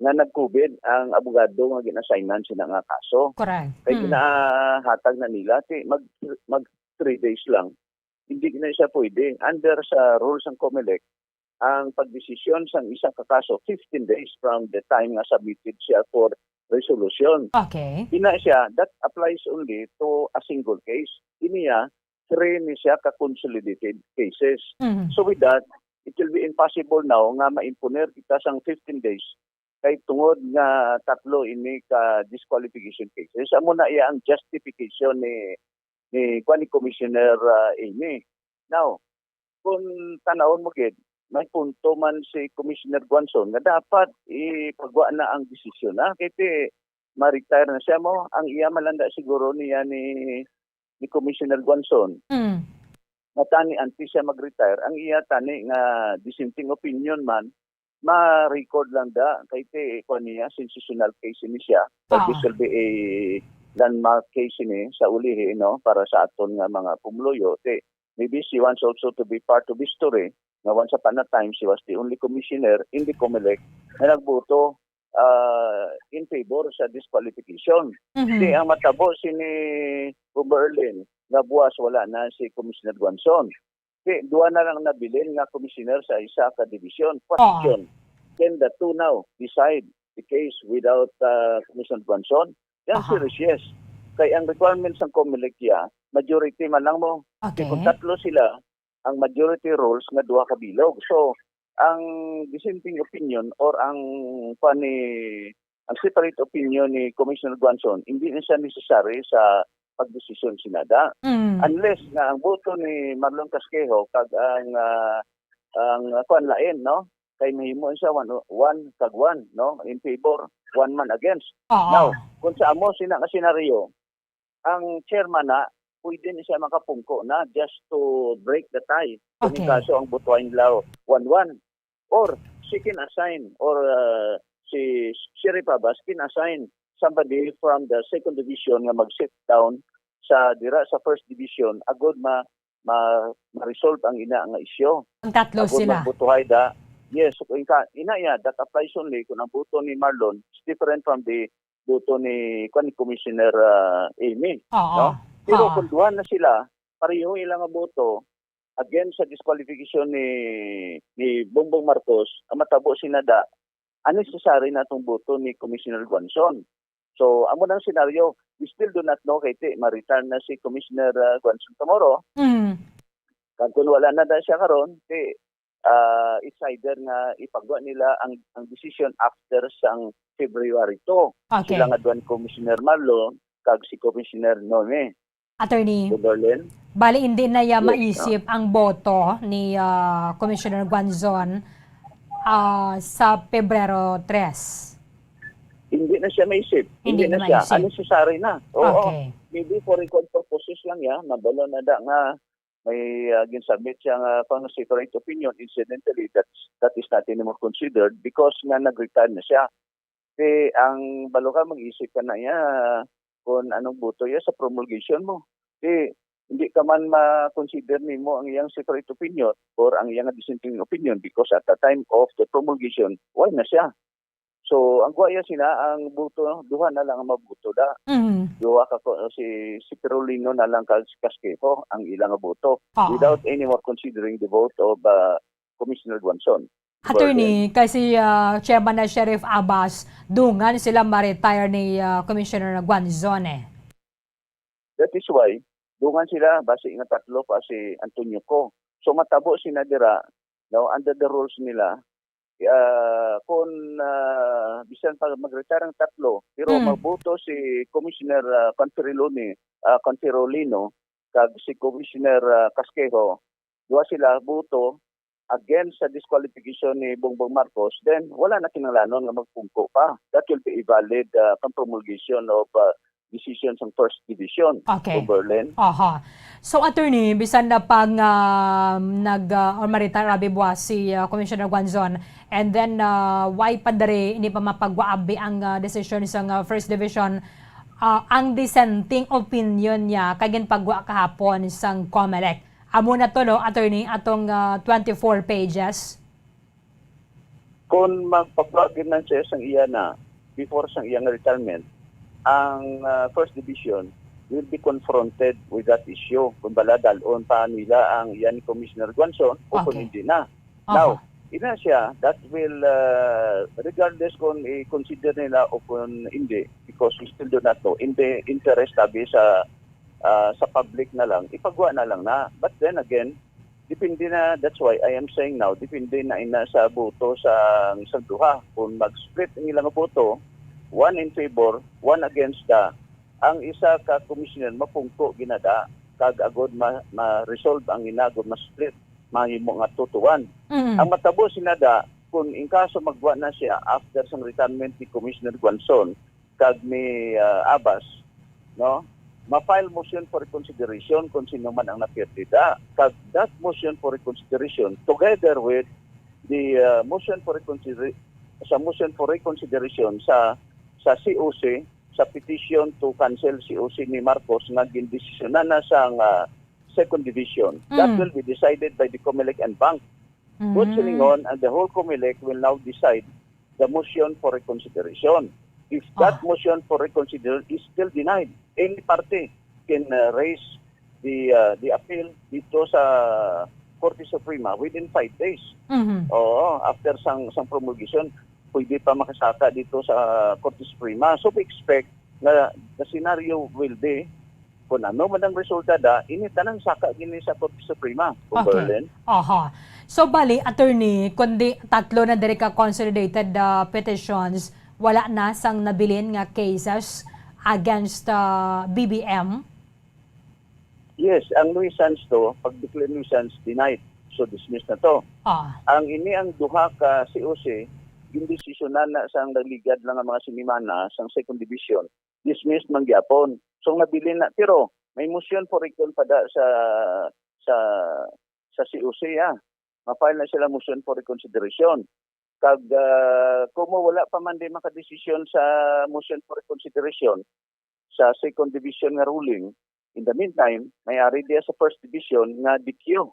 nga nag-COVID ang abogado nga gin-assignan sina nga kaso. Correct. Kay Hmm. ginahatag na nila, ti mag, mag three days lang. Hindi na siya pwede. Under sa rules ng COMELEC, ang pagdesisyon sang isa ka kaso, fifteen days from the time nga submitted siya for resolution. Okay. Ina siya, that applies only to a single case. Ini ya, three ni siya ka consolidated cases. Mhm. So with that, it will be impossible now nga ma-imponer kita sang fifteen days kay tungod nga tatlo ini ka disqualification cases. Amo na iya ang justification ni, ni, kuwan, ni Commissioner, ah, Amy. Now, kung tanawon mo gid, may punto man si Commissioner Guanzon nga dapat ipagwa na ang desisyon na. Kay ti, ma-retire na siya mo, ang iya malanda siguro niya ni, ni Commissioner Guanzon. Mm. Nga tani antes siya mag-retire, ang iya tani nga dissenting opinion man, ma-record lang da, kay ti, kuwan niya, sensational case ini siya. But Ah. this will be a landmark case ini sa ulihi, no, para sa aton nga mga pumuluyo. Ti, maybe she wants also to be part of history, nga once upon a time, she was the only commissioner in the COMELEC na nagboto, ah, in favor sa disqualification. Mhm. Ti, ang matabo sini Bomber Erlin, nga buwas wala na si Commissioner Guanzon. Ti, duha na lang nabilin nga commissioner sa isa ka division. Question, can the two now decide the case without, ah, Commissioner Guanzon? The answer Aha. is yes. Kay ang requirements sang COMELEC ya, majority man lang mo. Ti Okay. kung tatlo sila, ang majority rules nga duha ka bilog. So, ang dissenting opinion or ang, kuwan ni, ang separate opinion ni Commissioner Guanzon, hindi na siya necessary sa pagdesisyon sinada. Mm. Unless nga ang boto ni Marlon Casquejo kag ang, ah, ang, ah, kuwan lain, no? Kay mahimo siya one, one kag one, no? In favor, one man against. Oo. Now, kung sa amo sina nga senaryo, ang chairman na, pwede ni siya makapungko na just to break the tie. Kung Okay. kaso ang botohan nila one one, or she can assign, or, uh, si Sheriff Abbas can assign somebody from the second division nga mag-sit down sa dira sa first division agud ma, ma, ma-resolve ang ina nga isyu. Ang tatlo Agud sila. magbotohay da. Yes, so, inka, ina ya, that applies only kung ang boto ni Marlon is different from the boto ni, kuwan, ni Commissioner, ah, Amy. Oo. No? Pero Oo. kung duha na sila, pareho ila nga boto against sa disqualification ni, ni Bongbong Marcos, ang matabo sinada, unnecessary na tong boto ni Commissioner Guanzon. So, amo nang senaryo, we still do not know kay ti, ma-retire na si Commissioner, ah, Guanzon tomorrow. Mm. Kag kung wala na da siya karon, ti, ah, it's either nga ipagwa nila ang, ang decision after sang February two. Okay. Sila nga duha ni Commissioner Marlon kag si Commissioner Noemi. Attorney, Bomber Erlin? bali hindi na ya Yes, maisip ang boto ni, ah, Commissioner Guanzon, ah, sa Pebrero tres. Hindi na siya maisip. Hindi Hindi, na na siya. maisip. Unnecessary na. Oo. Okay. Maybe for record purposes lang ya. Mabalo na da nga may, ah, ginsubmit siya nga pang separate opinion. Incidentally, that's, that is not anymore considered because nga nag-retire na siya. Ti ang balo ka, mag-isip ka na ya kung anong boto ya sa promulgation mo. Ti hindi ka man ma-consider nimo ang iyang separate opinion or ang iyang dissenting opinion because at the time of the promulgation, wala na siya. So, ang kuwaya sina, ang boto, duha na lang ang maboto da. Mhm. Duha ka ko, si, si Perolino na lang kag si Casquejo ang ilang boto Oo. without any more considering the vote of, uh, Commissioner Guanzon. Attorney, kasi, ah, Chairman na Sheriff Abbas, dungan sila ma-retire ni, ah, Commissioner Guanzon eh. That is why, dungan sila, basi nga tatlo pa si Antonio Co. So, matabo sina dira, no, under the rules nila, ah, kung, ah, bisan pa mag-retire ang tatlo, pero Mm. magboto si Commissioner, ah, Conferiloni, ah, Conferolino, kag si Commissioner, ah, Casquejo, duha sila boto against sa disqualification ni Bongbong Marcos, then wala na kinahanglanon nga magpungko pa. That will be a valid, ah, kang promulgation of, ah, decision sang First Division, Okay. Bomberlin. Aha. So, attorney, bisan na pang ah, nag ah, or ma-retire abi buwas si ah, Commissioner Guanzon, and then ah, why pa diri hindi pa mapagwa abi ang ah, desisyon sang ah, First Division, ah, ang dissenting opinion niya kay ginpagwa kahapon sang Comelec. Amo na to, no, attorney, atong ah, twenty-four pages. Kung magpagwa gyud man siya sang iya na before sang iyang retirement, ang ah, First Division will be confronted with that issue kung bala dal-on pa nila ang iya ni Commissioner Guanzon o kung Okay. hindi na. Now, Aha. ina siya, that will, ah, regardless kung i-consider nila o kung hindi, because we still do not know, in the interest abi sa ah, sa public na lang, ipagwa na lang na. But then again, depende na, that's why I am saying now, depende na ina sa boto sa isang duha. Kung mag-split ang ilang boto, one in favor, one against the, ang isa ka commissioner mapungko ginada, kag agod ma, ma-resolve ang ina, agod ma-split, mahimo nga two to one. Mm. Ang matabo sinada, kung in kaso magwa na siya after sang retirement ni Commissioner Guanzon, kag ni ah, Abas, no? Ma-file motion for reconsideration kung sino man ang napiyerde da. Kag that motion for reconsideration together with the ah, motion for reconsider sa motion for reconsideration sa sa C O C, sa petition to cancel C O C ni Marcos nga gindesisyonan na sang ah, second division, that Mm. will be decided by the Comelec en banc. Good Mm. silingon, and the whole Comelec will now decide the motion for reconsideration. If that Ah. motion for reconsideration is still denied, any party can uh, raise the uh, the appeal dito sa Korte Suprema within five days. Mhm. Oo, after sang sang promulgation, pwede pa makasaka dito sa Korte Suprema. So we expect na the scenario will be kung ano man ang resulta da, ini tanan saka gini sa Korte Suprema, Okay. Bomberlin. Aha. So bali, attorney, kundi tatlo na diri ka consolidated uh, petitions, wala na sang nabilin nga cases against uh, B B M? Yes, ang nuisance to, pag-declare nuisance, denied. So dismiss na to. Ah. Ang ini ang duha ka C O C, gindesisyonan na sang nagligad lang ang mga sinimana sang second division. Dismissed man gyapon. So nabilin na, pero may motion for recall pa da sa sa sa C O C, ah. Ma-file na sila motion for reconsideration. Kag ah, kung wala pa man di makadesisyon sa motion for reconsideration sa second division nga ruling, in the meantime, may ari diya sa first division nga D Q.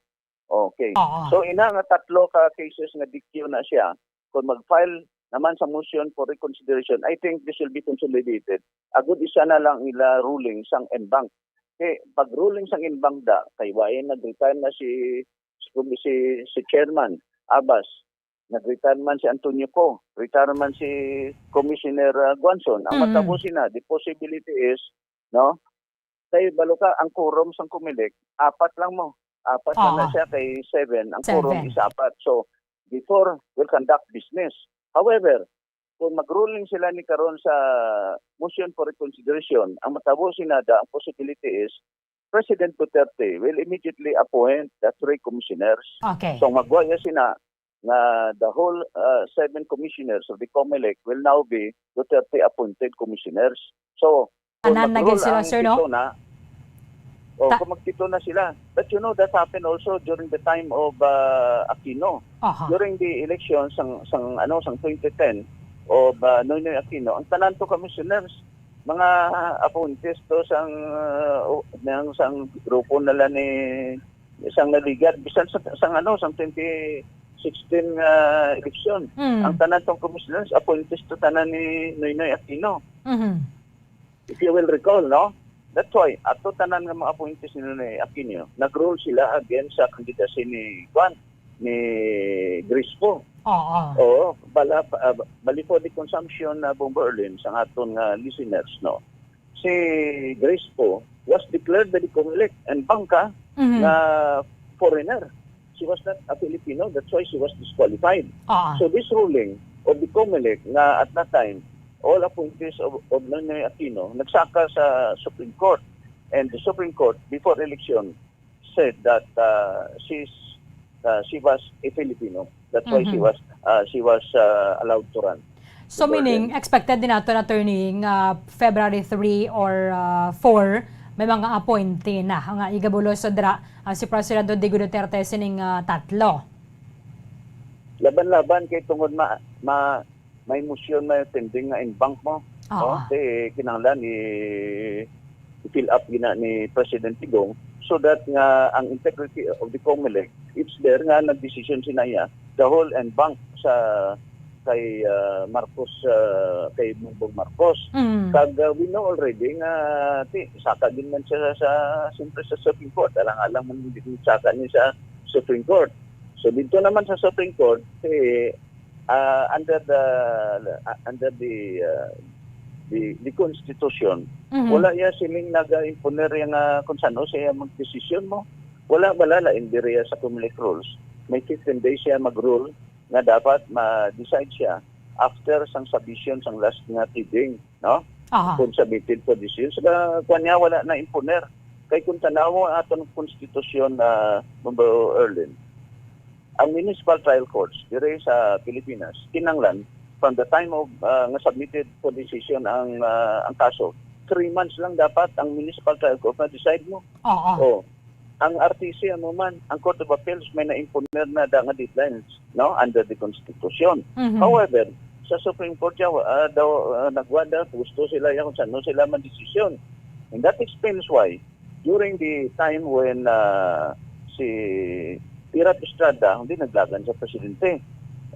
Okay. Oo. So ina nga tatlo ka cases nga D Q na siya, kung mag-file naman sa motion for reconsideration, I think this will be consolidated. Agud isa na lang ila ruling sang en banc. Kay pag ruling sang en banc da, kay wain nag-retire na si si, si, si chairman Abas, nag-retire man si Antonio Co, retire man si Commissioner uh, Guanzon. Ang mm. matabo sina, the possibility is, no? Kay balo ka, ang quorum sang Comelec, apat lang mo. Apat lang na siya kay seven. Ang seven. Quorum is apat. So, before, will conduct business. However, kung mag-ruling sila ni karon sa motion for reconsideration, ang matabo sina da, ang possibility is President Duterte will immediately appoint the three commissioners. Okay. So magwa ya sina nga the whole uh, seven commissioners of the Comelec will now be Duterte appointed commissioners. So kung Tanan na mag-rule gid sila, ang sir, no? pito na, o Ta- kung magpito na sila. But you know, that happened also during the time of uh, Aquino. Aha. During the election sang sang ano sang twenty ten of uh, Noynoy Aquino, ang tanan to commissioners mga appointees to sang uh, o- nang sang grupo nila ni sang naligad bisan sa sang ano sang twenty sixteen uh, election. Mm. Ang tanan tong commissioners appointees to tanan ni Noynoy Aquino. Mhm. If you will recall, no? That's why ato tanan nga mga appointees ni Noynoy Aquino, nag-rule sila against sa candidacy ni Juan, ni Grispo. Oo. Oo, bala, uh, bali for the consumption na uh, Bomber Erlin sa aton nga listeners, no? Si Grispo was declared by the Comelec and bangka mm-hmm. na foreigner. She was not a Filipino, that's why she was disqualified. Ah. So this ruling of the Comelec nga at that time, all appointees of, of Noynoy Aquino nagsaka sa Supreme Court. And the Supreme Court, before election, said that uh, she's, uh, she was a Filipino. That's why mm-hmm. she was uh, she was uh, allowed to run. So, meaning, expected din nato, attorney, nga February three or, ah, four, may mga appointee na nga igabulos sa dra, ah, si President Rodrigo Duterte sining, ah, tatlo. Laban-laban kay tungod ma, ma, may motion na pending nga en banc mo. Oo. No? Kay kinahanglan i, i-fill up gina ni President Digong so that nga ang integrity of the Comelec, it's there nga nagdesisyon sina iya, the whole en banc sa kay, ah, Marcos, ah, kay Bongbong Marcos. Mm. Kag, ah, we know already nga ti, saka din man siya sa, siyempre sa Supreme Court. Alang-alang man hindi saka ni sa Supreme Court. So dito naman sa Supreme Court, eh, ah, under the, ah, under the, ah, the, the Constitution, Mhm. wala iya siling naga-imponer iya nga kung sano siya magdesisyon mo. Wala, wala la, hindi riya sa Comelec rules. May fifteen days siya mag-rule nga dapat ma-decide siya after sang submission sang last nga pleading, no? Aha. Kung submitted for decision, sa kuwan niya, wala na imponer. Kay kung tanaw mo atong konstitusyon, ah, Bombo Erlin, ang municipal trial courts dire sa Pilipinas, kinanglan, from the time of, ah, nga submitted for decision ang, ah, ang kaso, three months lang dapat ang municipal trial court na decide mo. Oo. Oh, ang R T C, ano man, ang Court of Appeals may na-imponer na da nga deadlines, no, under the Constitution. Mhm. However, sa Supreme Court, yaw, ah, daw, ah, nagwada, gusto sila yan kung saan sila mandesisyon. And that explains why, during the time when, ah, si Erap Estrada, hindi naglagan sa presidente.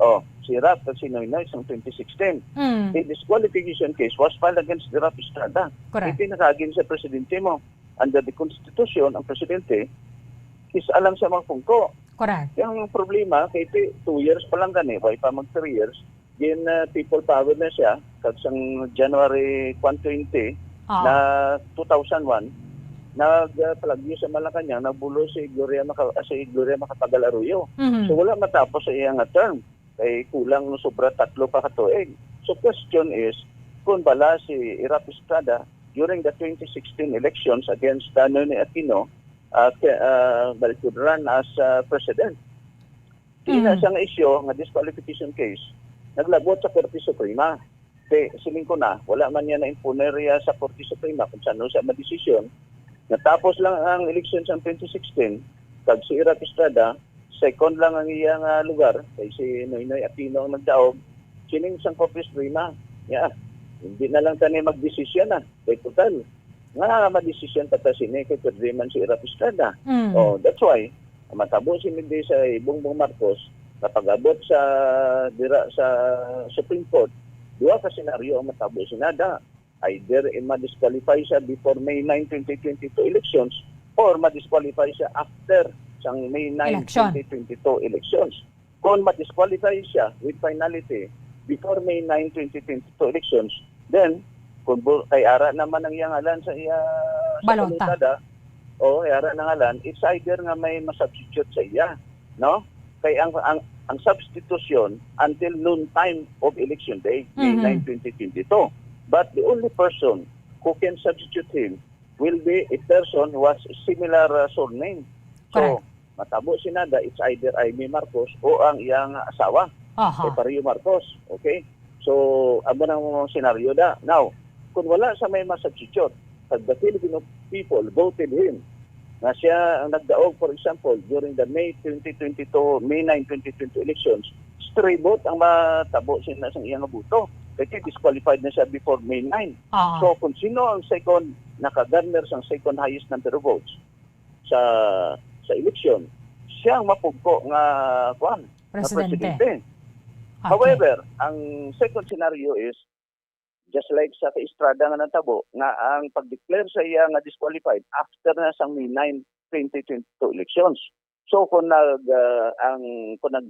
Oh, si Erap at si Noynoy sang twenty sixteen. Mm. The disqualification case was filed against Erap Estrada. Correct. Hindi naglagan sa presidente mo. Under the Constitution, ang presidente is alam sa mga pungko. Correct. Yung problema, kay ti-, two years pa lang gani, why pa mag three years? Gin, uh, people power na siya, kag sang January one twenty Ah. na two thousand one, nag, uh, palagyo sa Malacañang, nabulo si Gloria Maca-, si Gloria Macapagal Arroyo. Mhm. So, wala matapos sa iya nga term. Kay kulang no sobra tatlo pa ka tuig. So, question is, kung bala si Erap Estrada during the twenty sixteen elections against, uh, Noynoy Aquino, uh, ke-, uh, balik could run as, uh, president. Kina Mm. sang isyu nga disqualification case, naglabot sa Korte Suprema. Kay, siling ko na, wala man niya na-imponer iya sa Korte Suprema kung saan siya madesisyon. Natapos lang ang eleksyon sa twenty sixteen, kag si Erap Estrada, second lang ang iya nga lugar, kay si Noynoy Aquino ang nagdaog. Siling sang Korte Suprema, ya, hindi na lang tani magdesisyon na. Kay total, nga madesisyon pa ta sini kay pwede man si Erap Estrada. Mm. Oh, that's why, matabo si Minday sa Bongbong Marcos, kapag-abot sa, dira sa Supreme Court, duha ka senaryo ang matabo sinada. Either, eh, ma-disqualify siya before May nine, twenty twenty-two elections, or ma-disqualify siya after sang May nine, Election. twenty twenty-two elections. Kung ma-disqualify siya with finality before May nine, twenty twenty-two elections, then, kung bu-, kay ara naman ang iyang ngalan sa iya, sa Balota. Balota da, o kay ara na ngalan, it's either nga may masubstitute sa iya, no? Kay ang, ang, ang substitution until noon time of election day, May Mhm. nine, twenty twenty-two. But the only person who can substitute him will be a person who has similar, uh, surname. So, Correct. matabo sinada, it's either Imee Marcos o ang iyang asawa, Aha. kay Pareho Marcos. Okay? So, amo nang mga senaryo da. Now, kung wala sa may masubstitute, pag the Filipino people voted him, nga siya ang nagdaog, for example, during the May twenty twenty-two, May nine, twenty twenty elections, stray vote ang matabo sina sang iyang boto. Kay disqualified na siya before May nine. Ah. So, kung sino ang second, nakagarner sang second highest number of votes sa, sa eleksyon, siya ang mapugko nga, kuwan, nga Presidente. presidente. Okay. However, ang second scenario is, just like sa kay Estrada nga natabo, nga ang pag-declare sa iya nga disqualified after na sang May nine, twenty twenty-two elections. So, kung nag, ah, ang, kung nag,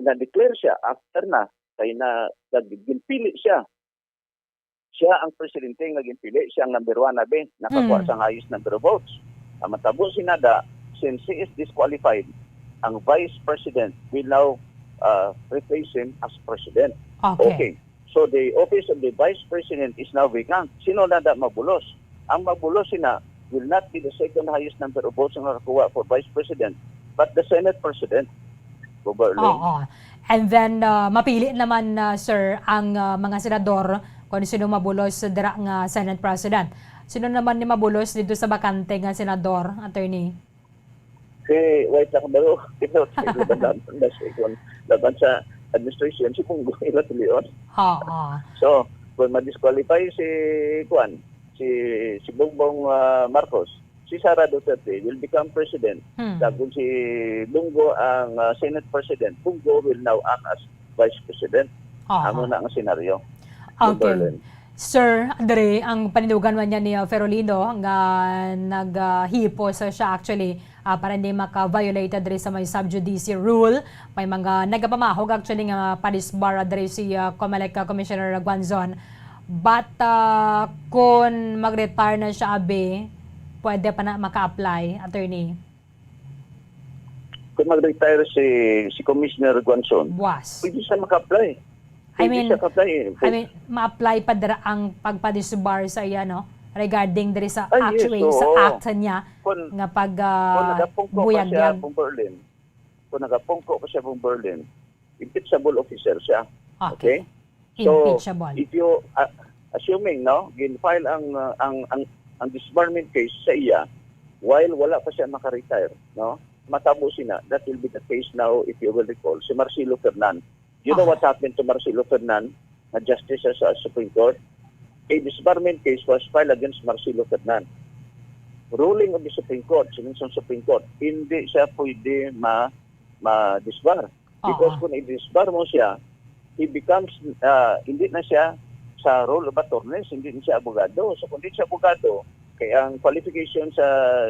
na-declare siya after na, kay na, nag-, ginpili siya. Siya ang presidente nga ginpili, siya ang number one, abi, nakakuha Mm. sa highest number of votes. Ang matabo sinada, since he is disqualified, ang vice president will now, uh, replace him as president. Okay. Okay. So the office of the vice president is now vacant. Sino na da mabulos? Ang mabulos sina will not be the second highest number of votes nga nakakuha for vice president, but the Senate president. Bobo Erlin. Oo. And then, ah, mapili naman, ah, sir, ang, ah, mga senador kung sino mabulos dira nga Senate President. Sino naman ni mabulos dito sa bakante nga senador, attorney? Si White Nakabaro, pero laban, laban, laban sa administration, si Bongbong ila tulion. Oo. So, kung ma-disqualify si, kuan, si, si Bongbong, ah, Marcos, si Sara Duterte will become president. Hmm. Kag kung si Bongo ang, ah, Senate President, Bongo will now act as Vice President. Oo. Amo na ang senaryo. Okay. Berlin. Sir, diri ang paninugan man niya ni, uh, Ferolino nga naghipos siya actually, uh, para hindi maka-violate diri sa may sub judice rule. May mga nagapamahog actually nga padisbar diri si, uh, Comelec, uh, Commissioner Guanzon. But, uh, kung mag-retire na siya, abi, pwede pa na maka-apply, attorney? Kung mag-retire si, si Commissioner Guanzon, Buwas. Pwede siya maka-apply. I Pwede mean, siya ka-apply. I mean, ma-apply pa dira ang pagpadisbar sa iya, no? Regarding diri sa Ah, yes, actually sa oo. act niya Kung, nga pag kung ah, nagapungko pa buyag siya, yan. Bong Berlin, kung nagapungko pa siya, Bong Berlin, impeachable officer siya. Okay? Impeachable. If you, ah, assuming, no, gin-file ang, ah, ang, ang, ang disbarment case sa iya, while wala pa siya maka-retire, no, matabo sina, that will be the case now, if you will recall, si Marcelo Fernan. You know Ah. what happened to Marcelo Fernan, na justice sa Supreme Court? A disbarment case was filed against Marcelo Fernan. Ruling of the Supreme Court, siling sa Supreme Court, hindi siya pwede ma, ma-disbar. Because Oo. Kung i-disbar mo siya, he becomes, ah, hindi na siya sa role of attorneys, hindi na siya abogado. So kung di siya abogado, kay ang qualification sa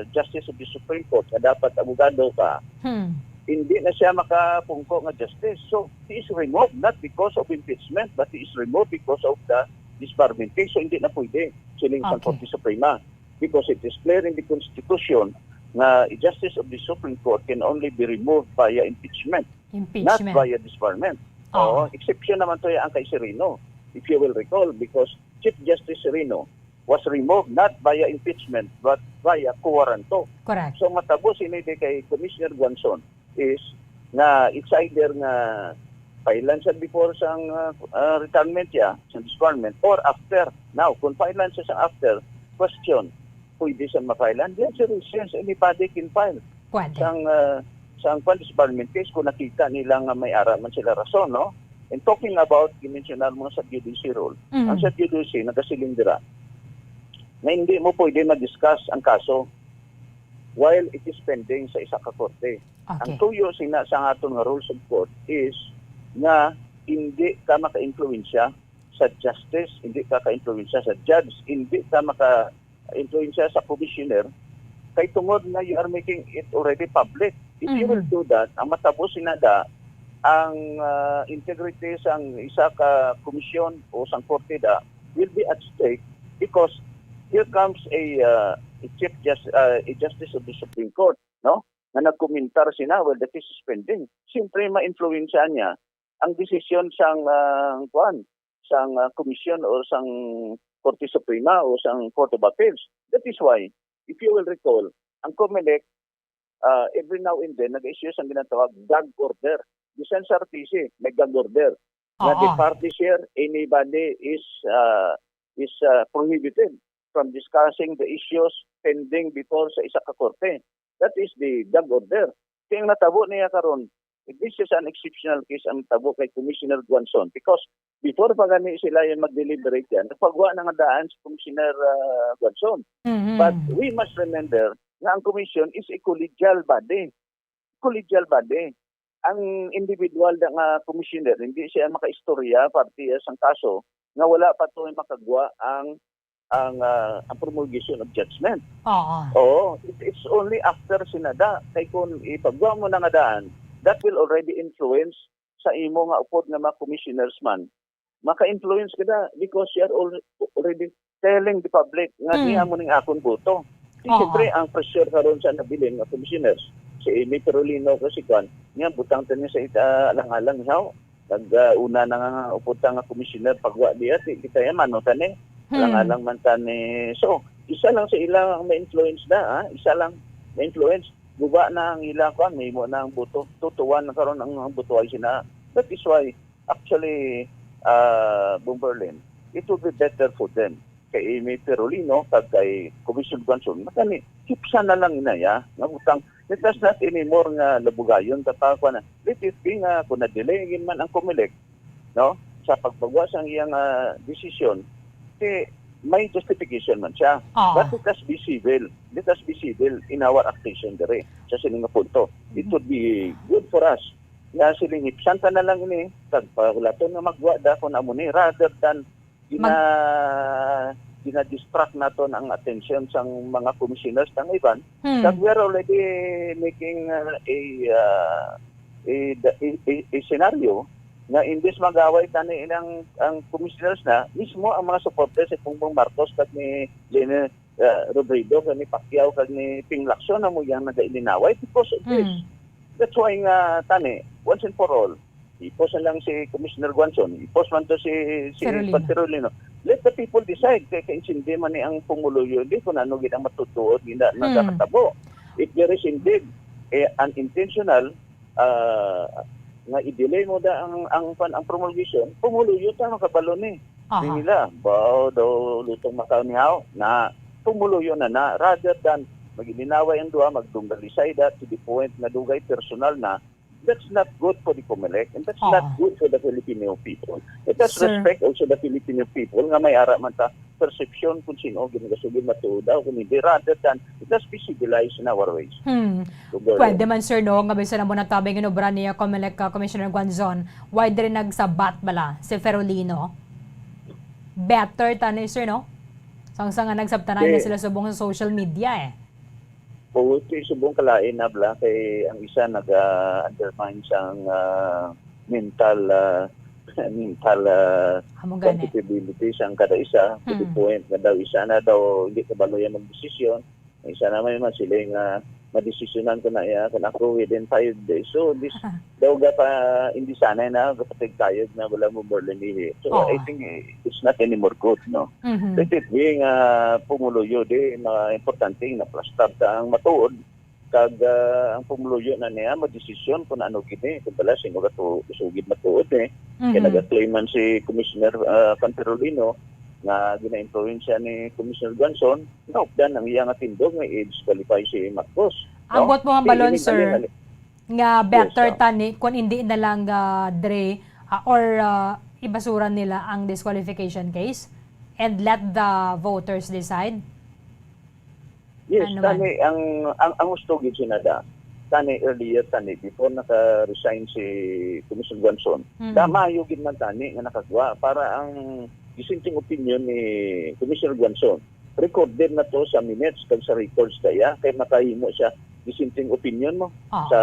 Justice of the Supreme Court nga dapat abogado ka, Hmm. hindi na siya makapungko nga justice. So, he is removed not because of impeachment, but he is removed because of the disbarment case. So, hindi na pwede, siling sa Okay. Korte Suprema. Because it is clear in the Constitution nga a Justice of the Supreme Court can only be removed via impeachment, not Impeachment. Via disbarment. Oo. Oo, exception naman to ang kay Sereno, if you will recall, because Chief Justice Sereno was removed not via impeachment but via quo warranto. Correct. So matabo sini di kay Commissioner Guanzon is nga it's either nga file-an siya before sang, uh, uh, retirement niya, sa disbarment, or after. Now, kung file-an siya sa after, question, pwede siya ma-file-an? Yes, sir, yes, anybody can file. Pwede. Sang, uh, sang kwan, disbarment case kung nakita nila nga may ara man sila rason, no? And talking about, gimensionar mo sa sub judice rule. Mm. Ang sub judice nagasiling dira na hindi mo pwede ma-discuss ang kaso while it is pending sa isa ka korte. Ang Okay. tuyo sina sa aton nga rules of court is nga hindi ka maka-influensya sa justice, hindi ka ka-influensya sa judge, hindi ka maka-influensya sa commissioner, kay tungod na you are making it already public. If you will Mhm. do that, ang matabo sina da, ang, ah, integrity sang isa ka komisyon o sang korte da will be at stake because here comes a, ah, a chief jus-, ah, a justice of the Supreme Court, no? Nga nagkomentar sina, well, the case is pending. Siyempre, ma-influensya niya ang desisyon sang, ah, kuan, sang, ah, komisyon o sang Korte Suprema o sang Court of Appeals. That is why, if you will recall, ang Comelec, ah, every now and then, nag-issue sang ginatawag gag order. Bisan sa R T C, may gag order. Na Oo. the parties here, anybody is, ah, is, ah, prohibited from discussing the issues pending before sa isa ka korte. That is the gag order. Kaya ang natabo niya karon, this is an exceptional case ang tabo kay Commissioner Guanzon because before pa gani sila yung mag-deliberate yan, nagpagwa na nga daan si Commissioner, ah, Guanzon. Mhm. But we must remember nga ang commission is a collegial body. Collegial body. Ang individual na nga commissioner, hindi siya makaistorya parte sang kaso nga wala pa to makagwa ang, ang, ah, ang promulgation of judgment. Oo. Oo, it, it's only after sinada. Kay kung ipagwa mo na nga daan, that will already influence sa imo nga upod nga mga commissioners man. Maka-influence ka na because you are al-, already telling the public nga Mm. niya mo ning akon boto. Oo. Siyempre, ang pressure karon sa nabilin nga commissioners, si Amy Perolino ko si Kwan, niya butang tani sa ita alang-alang siya. Nag, ah, una na nga upod ta nga commissioner pagwa diya, si kita yan, mano tani. Hmm. Alang-alang man tani. So, isa lang sa ila ang ma-influence na, ha? Isa lang ma-influence. Guba na ang ila, kwan, mahimo na ang boto. Tutuan na karon ang, ang boto ay sina That is why, actually, uh, Bomberlin, it would be better for them kay Amy Perolino kag kay Commissioner Guanzon, makani, hipsan na lang inaya nga butang. Let us not anymore nga labugayon ta pa, kuwan na. Let it be nga kung na-delay gid man ang Comelec, no, sa pagpagawa sang iyang, ah, desisyon, si may justification man siya. Ah. But let us be civil. Let us be civil in our accusation diri sa sini nga punto. It would be good for us nga siling hipsan ta na lang ini, kag pahulaton nga magwa da kung amo ni, rather than gina-, Mag- gina-distract naton ang atensyon sang mga commissioners nga iban. Hmm. Kag we are already making, uh, a, uh, a, a, a, a scenario nga imbes mag-away tani ilang ang commissioners na, mismo ang mga supporters ni Bongbong Marcos kag ni Leni, uh, Robredo kag ni Pacquiao kag ni Ping Lacson na mo yang nagailinaway because of this. Hmm. That's why nga tani, once and for all, ipos na lang si Commissioner Guanzon, ipos man to si, si Perolino. Pat Perolino. Let the people decide. Kay kaintindi man ni ang pumuluyo, di kung ano gid ang matutuod gid na Hmm. nagakatabo. If there is indeed, eh, an intentional, ah, nga i-delay mo da ang, ang, ang promulgation, pumuluyo ta, makabalo ni. Aha. Di nila, bao daw lutong makaw ni haw, na pumuluyo na na, rather than magilinaway ang duha, magdunggal-isay da to the point nga dugay personal na, that's not good for the Comelec, and that's not Ah. good for the Filipino people. Let us Sir. respect also the Filipino people nga may ara man ta perception kung sino ang ginagasugid matuod daw, kung hindi, rather than let us be civilized in our ways. Hmm. Kung gano'n. Pwede man, sir, no, nga bisan amo na tabing inobra ni, uh, Comelec, uh, Commissioner Guanzon, why diri nagsabat bala si Ferolino? Better tani, sir, no? Sang-sang nga nagsabtanay na Di- sila subong sa social media, eh. Oo, ito yung subong kalain na bala kay ang isa naga-undermine sang, ah, mental, ah, mental, ah, Amo gani. compatibility sang kada isa, to the Hmm. point nga daw isa na daw hindi kabalo yan magdesisyon. Ang isa naman yung mga sila nga madesisyonan ko na iya, kung ako within five days. So, this, daw ga pa, hindi sana na, kapatid tayo na wala mo more than a year. So, Oo. I think, eh, it's not anymore good, no? Mhm. Let it be nga pumuluyo, di, mga importante, naplastar ta ang matuod, kag, ah, ang pumuluyo na niya, madesisyon kung ano gini, kung bala, sino ka to, sugid matuod, eh. Kaya Mhm. nag-claim man si Commissioner, ah, Canterolino nga gina-influensya ni Commissioner Guanzon, naupdan ang iya nga tindog nga i-disqualify si Marcos, no? Ambot mo ang Kay balon, ining sir, ali-ali. nga Yes, better ma'am. tani kung hindi na lang, ah, dre, ah, or, ah, ibasura nila ang disqualification case and let the voters decide? Yes, Ano man? tani, ang, ang, ang gusto gid sinada, tani earlier tani, before naka-resign si Commissioner Guanzon, Mm. da maayo gid man tani nga nakagwa para ang dissenting opinion ni Commissioner Guanzon, recorded na to sa minutes kag sa records kaya, kay makahimo siya dissenting opinion mo Ah. sa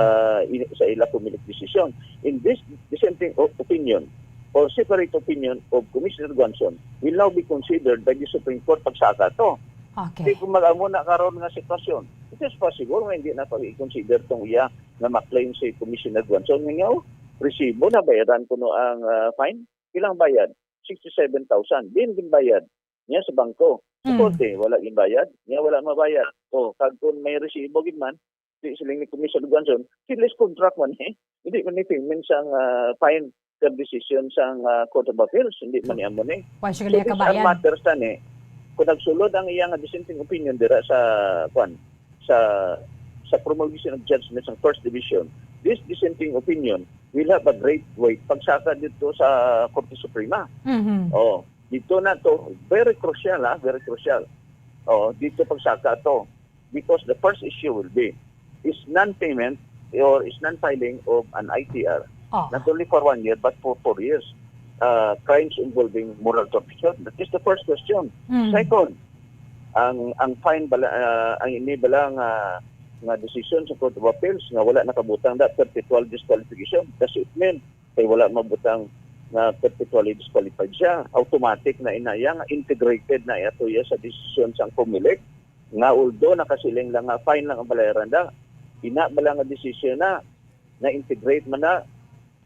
i-, sa ila Comelec decision. In this dissenting o-, opinion or separate opinion of Commissioner Guanzon will now be considered by the Supreme Court pagsaka to. Okay. Di kung mag-amo na karon nga sitwasyon, it is possible nga hindi na pag-i-consider tong iya nga ma-claim si Commissioner Guanzon nga, "Oh, resibo na bayaran ko no ang, ah, fine." Ilang bayad? Sixty-seven thousand. Din ginbayad niya sa bangko. Sa Mm. korte, wala ginbayad. Niya wala mabayad. O, kag kung may resibo gid man, di siling ni Commissioner Guanzon, sealess contract man eh. Hindi man ni payment sang, ah, fine sa decision sang, ah, Court of Appeals. Hindi man ni amo ni. Why siya So, kaya these are kabayan? matters tani. Kung nagsulod ang iya nga dissenting opinion dira sa, kwan, sa, sa promulgation of judgment sang First Division, this dissenting opinion will have a great weight pagsaka dito sa Korte Suprema. Mhm. Oh, dito na to, very crucial, ha, very crucial. Oh, dito pagsaka to. Because the first issue will be, is non-payment or is non-filing of an I T R, Oh. not only for one year, but for four years. Uh, crimes involving moral turpitude. That is the first question. Mm. Second, ang, ang fine bala, ah, ang ini bala nga, nga decision sa Court of Appeals nga wala nakabutang da perpetual disqualification. Does it mean kay wala mabutang nga perpetually disqualified siya? Automatic na inaya nga integrated na iya to iya sa decision sang Comelec, nga although nakasiling lang nga fine lang ang bayaran da, ina bala nga decision na, na-integrate man na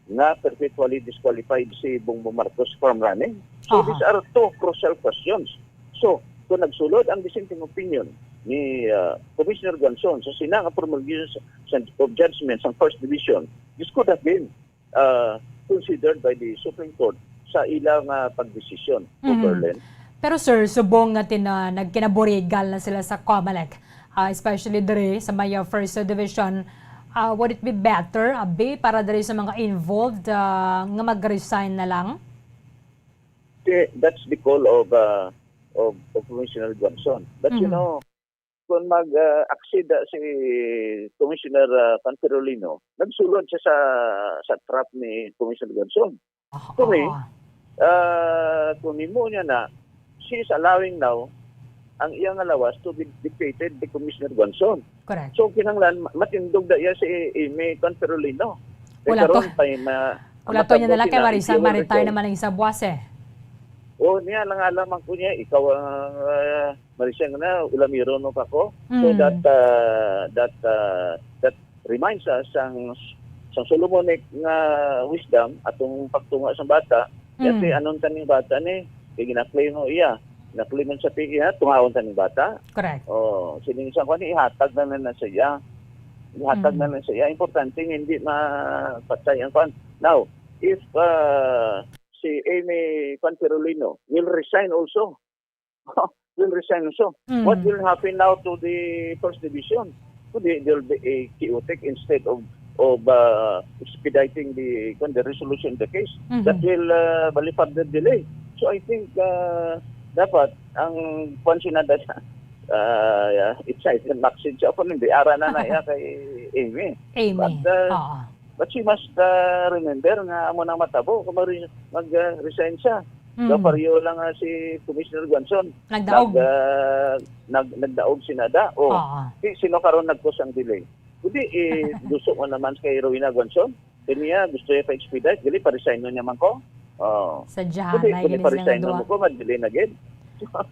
nga perpetually disqualified si Bongbong Marcos from running? So, Aha. these are two crucial questions. So, kung nagsulod ang dissenting opinion ni, ah, Commissioner Guanzon sa sina nga promulgation sa, of judgment sa First Division, this could have been, ah, considered by the Supreme Court sa ilang, ah, pagdesisyon, Mhm. Berlin. Pero, sir, subong nga tina-, nagkinaburigal na sila sa COMELEC, ah, especially diri sa may, ah, First Division, ah, would it be better, abi, para diri sa mga involved, ah, nga mag-resign na lang? Eh, that's the call of, ah, of, of Commissioner Guanzon. But, you Mhm. know, kung mag, ah, accede si Commissioner, ah, Panfirolino, nagsulod siya sa, sa trap ni Commissioner Guanzon. Ah, Kung eh, ah. ah, kung himo niya na, she is allowing now ang iya nga lawas to be dictated by Commissioner Guanzon. Correct. So, kinahanglan ma-, matindog na iya si Amy Panfirolino. Eh, Wala to. karon, pa, ma-, Wala to niya matabo na lang kay sila, Marisa, if you will Maritay recall. naman ang isa buwas eh. Oh, niya, lang alam ang kunya, ikaw ang, ah, Marisa nga na, ulamiro no pa ko. So Mm. that, ah, that, ah, that reminds us sang, sang Solomonic nga wisdom, atong pagtunga sa bata, Mm. yati, anon ta ning bata ni, kay ginaklay mo iya, ginaklay man sa pigi, ha, tungaon ta ning bata. Correct. Oh, sining sa kuan, ihatag na lang na sa iya. Ihatag Mm. na lang sa iya. Importante nga hindi mapatay ang kuan. Now, if, ah, si Amy Panfirolino will resign also, will resign also. Mm. What will happen now to the First Division? So they, they'll be a chaotic instead of, of, uh, expediting the, kung the resolution of the case. Mhm. That will, uh, bali further delay. So I think, uh, dapat ang kwan sinada sa, uh, yeah, it's either Maxine siya o hindi, ara na na iya kay Amy. Amy. But, uh, Oo. But she must, uh, remember nga amo nang matabo kung mag-, mag-, uh, resign siya. Mm. So, pareho lang nga si Commissioner Guanzon. Nagdaog. Nag-, uh, nag-, nagdaog sinada. O, Oo. si-, sino karon nag-cause ang delay? Kundi, eh, gusto mo naman kay Rowena Guanzon. Kaniya, gusto niya pa-expedite. Dili, pa-resign na niya man ko. Oh. Sa Kundi, Jahanay, kundi gani sila nga pa-resign na duwa. mo ko, madali na gid.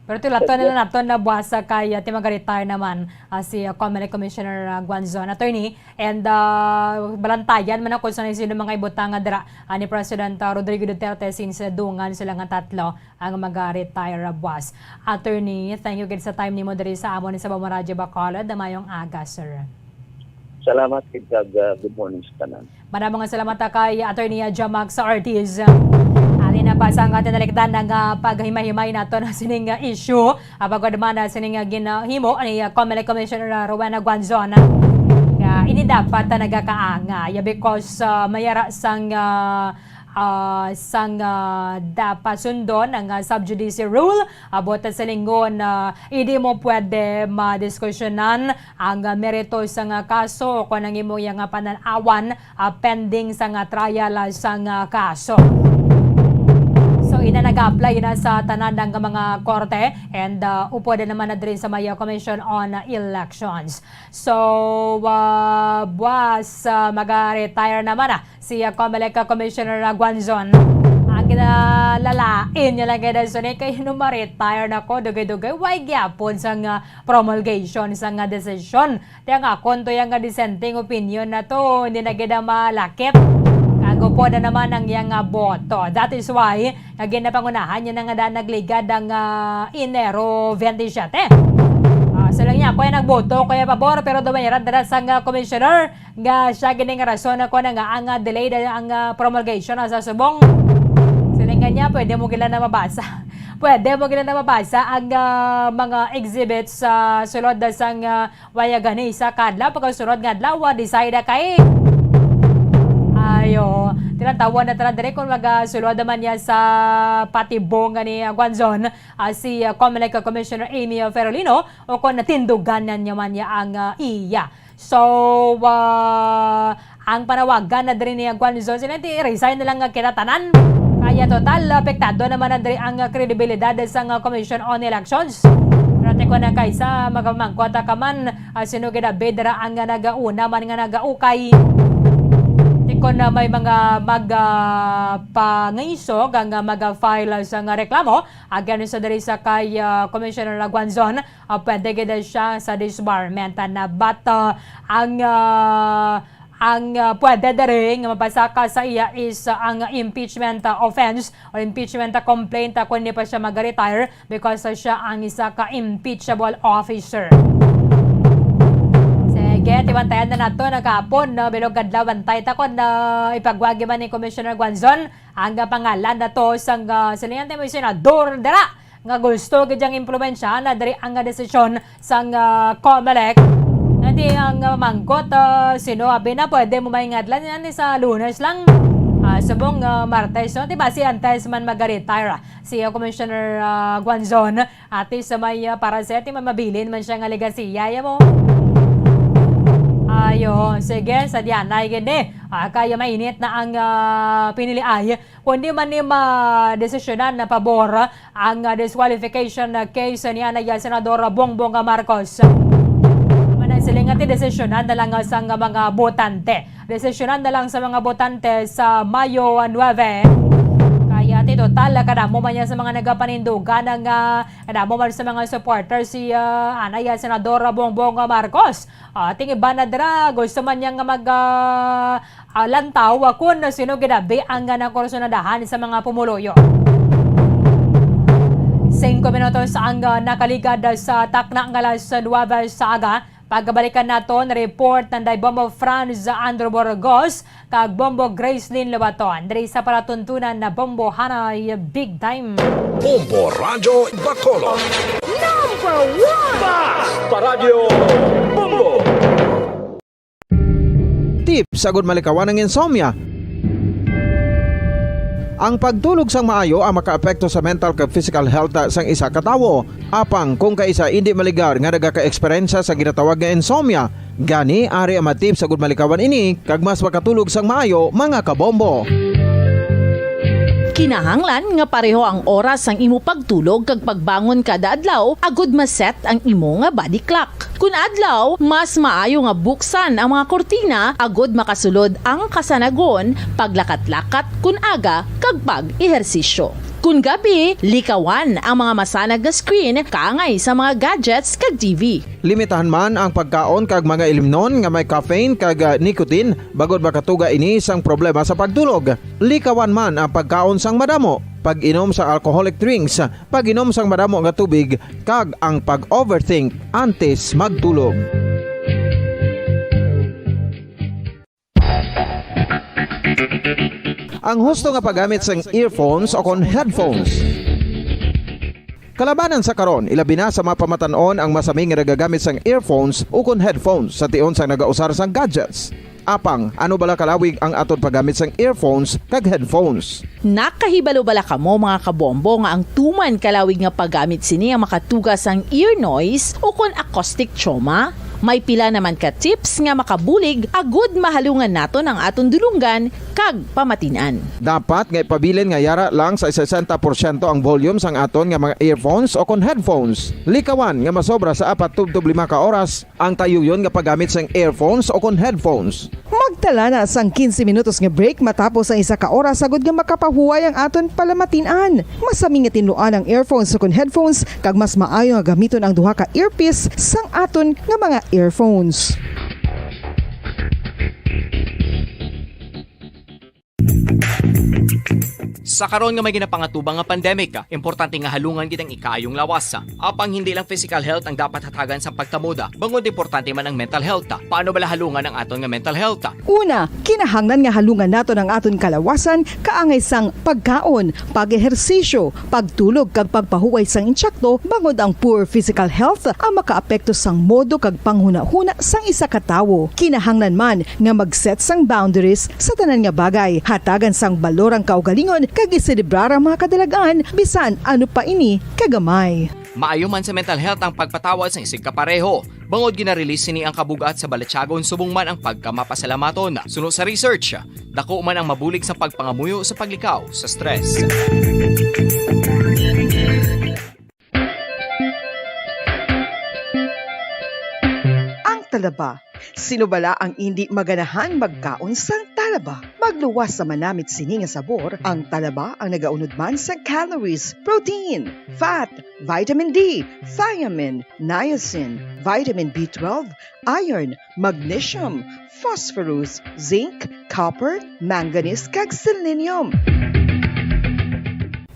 Pero tulaton na lang naton na buwasa kay, ah, ti mag-retire naman, ah, si, ah, COMELEC Commissioner, ah, Guanzon, attorney. And, ah, balantayan man ako sa sino mga ibutang nga dira, ah, ni President, ah, Rodrigo Duterte since, ah, dungan sila nga tatlo ang mag-retire, ah, buwas. Attorney, thank you gid sa time nimo diri sa amon sa Bawang Radyo Bacolod. Mayong aga, sir. Salamat gid kag, ah, good morning sa tanan. Madamo nga salamat, ah, kay Attorney, ah, Jamax Ortiz. Halin na pa sa nga tinalikdan nga paghimay-himay naton sining, ah, issue. Ah, bangod man, ah, sining, ah, ginahimo ni, ah, COMELEC Commissioner, ah, Rowena Guanzon, nga ini dapat, ah, nagakaanga. Yeah, because, ah, mayara sang, ah, ah, sang, ah, dapat sundon ang, ah, sub judice rule. Abot sa lingon, ah, hindi mo pwede madiskusyonan ang, ah, merito sa nga kaso o kung ang imo yang, ah, panan-awan, ah, pending sa nga trial, ah, sa nga kaso. So, ina nag-apply na sa tanan nga mga korte and, ah, upod naman na diri sa may, ah, Commission on Elections. So, ah, buwas, ah, maga-retire naman, ah, si, ah, COMELEC, ah, Commissioner, ah, Guanzon. Ang kinalalain niya lang kay Nelson, eh, kay nung ma-retire na ko, dugay-dugay, way gyapon sa nga promulgation sa nga desisyon. Ti ang akon to yang nga dissenting opinion na to, hindi na gid na malakip. Kago po na naman ang yang nga boto. That is why, nga ginapangunahan niya na nga daan nagligad ang, ah, Enero twenty-seven. Ah, so lang niya, ako yung nagboto, kaya pabor, pero dumayara dala sa nga commissioner, nga siya gini nga rason ako na nga ang, ah, delayed ang, ah, promulgation, ah, sa subong. Siling nga niya, pwede mo gila na mabasa. Pwede mo gila na mabasa ang, ah, mga exhibits sa sulod sang, ah, waya gani sa kadlaw. Pagkasunod nga adlaw, ah, decide na kay. Ayo, tinatawag na tala diri kung magasulod naman niya sa patibong nga ni, ah, Guanzon, ah, si, ah, COMELEC Commissioner Amy Ferolino o kung natindugan na niya man niya ang, ah, iya. So, ah, ang panawagan na diri ni Guanzon, sila ti resign na lang nga kita tanan. Kaya total, apektado naman na diri ang, ah, kredibilidad sa, ah, Commission on Elections. Pero ti ko na kaysa, magmangkot ka man, ah, sino gid abi dira ang, ah, nagauna man nga nagaukay. Ti ko na may mga mag, ah, pangisog ang, ah, mag-file sa nga reklamo against sa diri sa kay, ah, Commissioner Guanzon. Ah, pwede gid siya sa disbarment, ah, na, but, ah, ang, ah, ang, ah, pwede diri nga mapasaka sa iya is, ah, ang impeachment, ah, offense or impeachment, ah, complaint, ah, kung hindi pa siya mag-retire because, ah, siya ang isa ka impeachable officer. Sige, Tiwantayan na nato na kahapon, no, bilog adlaw, bantay ta kon, ah, ipagwagi man ni Commissioner Guanzon ang, ah, pangalan nato sang, ah, silingan mo senador dira nga gusto gid yang impluwensyahan na diri ang, ah, desisyon sang, ah, Comelec. Nanti ang, ah, mangkot, ah, sino abi na pwede mo maingadlan yan sa Lunes lang. Ah, subong, ah, Martes, no? Di ba si antes man mag-retire, ah, si, ah, Commissioner, ah, Guanzon? Ati sa may, ah, para sa ati may mabilin man siya nga legasiya, ya mo. Ayo, sige, sa diyan ay gini. Ah, kaya mainit na ang, ah, pinili ay. Kundi man ni madesisyonan na pabor ang, ah, disqualification na case ni anay Senador Bongbong Marcos. Manang siling ati desisyonan na lang sang mga botante. Desisyonan na lang sa mga botante sa Mayo nuebe. Kaya ti total, kadamo man niya sa mga nagapanindugan nga, kadamo man sa mga supporters si, ah, anay, ah, Senadora Bongbong Marcos. Ah, ting iban na dira, gusto man niya nga mag, ah, ah, lantaw, ah, kun sino ginabi ang, ah, nakursunadahan sa mga pumuluyo. Singko minutos ang, ah, nakaligad sa takna nga alas nuebe sa aga. Pagkabalikan naton, report nanday Bombo Franz Andrew Burgos kag Bombo Gracelyn Lobaton diri sa palatuntunan na Bombo Hanay Big Time. Bombo Radyo Bacolod. Number one! Basta Radyo Bombo! Tips agud malikawan ang insomnia. Ang pagtulog sang maayo ang makaapekto sa mental kag physical health sang isa ka tawo. Apang kung kaisa indi maligar nga nagaka-eksperyensya sa ginatawag nga insomnia, gani ari ang mga tips agud malikawan ini kag mas makatulog sang maayo, mga kabombo. Kinahanglan nga pareho ang oras sang imo pagtulog kag pagbangon kada adlaw agud ma-set ang imo nga body clock. Kun adlaw, mas maayo nga buksan ang mga kurtina agud makasulod ang kasanagon, paglakat-lakat kun aga, kag pag-ehersisyo. Kun gabi, likawan ang mga masanag nga screen kaangay sa mga gadgets kag T V. Limitahan man ang pagkaon kag mga ilimnon nga may caffeine kag, ah, nicotine, bangod makatuga ini sang problema sa pagtulog. Likawan man ang pagkaon sang madamo, pag-inom sa alcoholic drinks, pag-inom sang madamo nga tubig, kag ang pag-overthink antes magtulog. Ang husto nga paggamit sang earphones o kon headphones. Kalabanan sa karon, ilabi na sa mga pamatan-on ang masami nga nagagamit sang earphones o kon headphones sa tion sang nagausar sang gadgets. Apang, ano bala kalawig ang aton paggamit sang earphones kag headphones? Nakahibalo bala kamo, mga kabombo, nga ang tuman kalawig nga paggamit sini ang makatuga sang ear noise o kon acoustic trauma? May pila naman ka tips nga makabulig agud mahalungan naton ang aton dulonggan kag pamatin-an. Dapat nga ipabilin nga yara lang sa sesenta porsyento ang volume sang aton nga mga earphones o kon headphones. Likawan nga masobra sa apat tubtob lima ka oras ang tayuyon nga paggamit sang earphones o kon headphones. Magtala na sang quince minutos nga break matapos ang isa ka oras, agud nga makapahuway ang aton palamatin-an. Masami nga tinluan ang earphones o kon headphones, kag mas maayo nga gamiton ang duha ka earpiece sang aton nga mga earphones. Sa karon nga may ginapangatubang nga pandemic, importante nga halungan gid ang ikaayong lawas. Apang hindi lang physical health ang dapat hatagan sa pagtamod, bangod importante man ang mental health. Paano bala halungan ang aton nga mental health? Una, kinahanglan nga halungan naton ang aton kalawasan kaangay sang pagkaon, pag-ehersisyo, pagtulog kag pagpahuway sang insakto, bangod ang poor physical health ang makaapekto sang modo kag panghunahuna sang isa ka tawo. Kinahanglan man nga mag-set sang boundaries sa tanan nga bagay, hatagan sang balor ang kaugalingon kag iselebrar ang mga kadalag-an bisan ano pa ini kagamay. Maayo man sa mental health ang pagpatawad sang isigkapareho, bangod gina-release sini ang kabug-at sa balatyagon subong man ang pagkamapasalamaton. Suno sa research, dako man ang mabulig sa pagpangamuyo sa paglikaw sa stress. Ang talaba. Sino bala ang indi maganahan magkaon sang talaba? Magluwas sa manamit sini nga sabor, ang talaba ang nagaunod man sa calories, protein, fat, vitamin D, thiamine, niacin, vitamin B twelve, iron, magnesium, phosphorus, zinc, copper, manganese, kag selenium.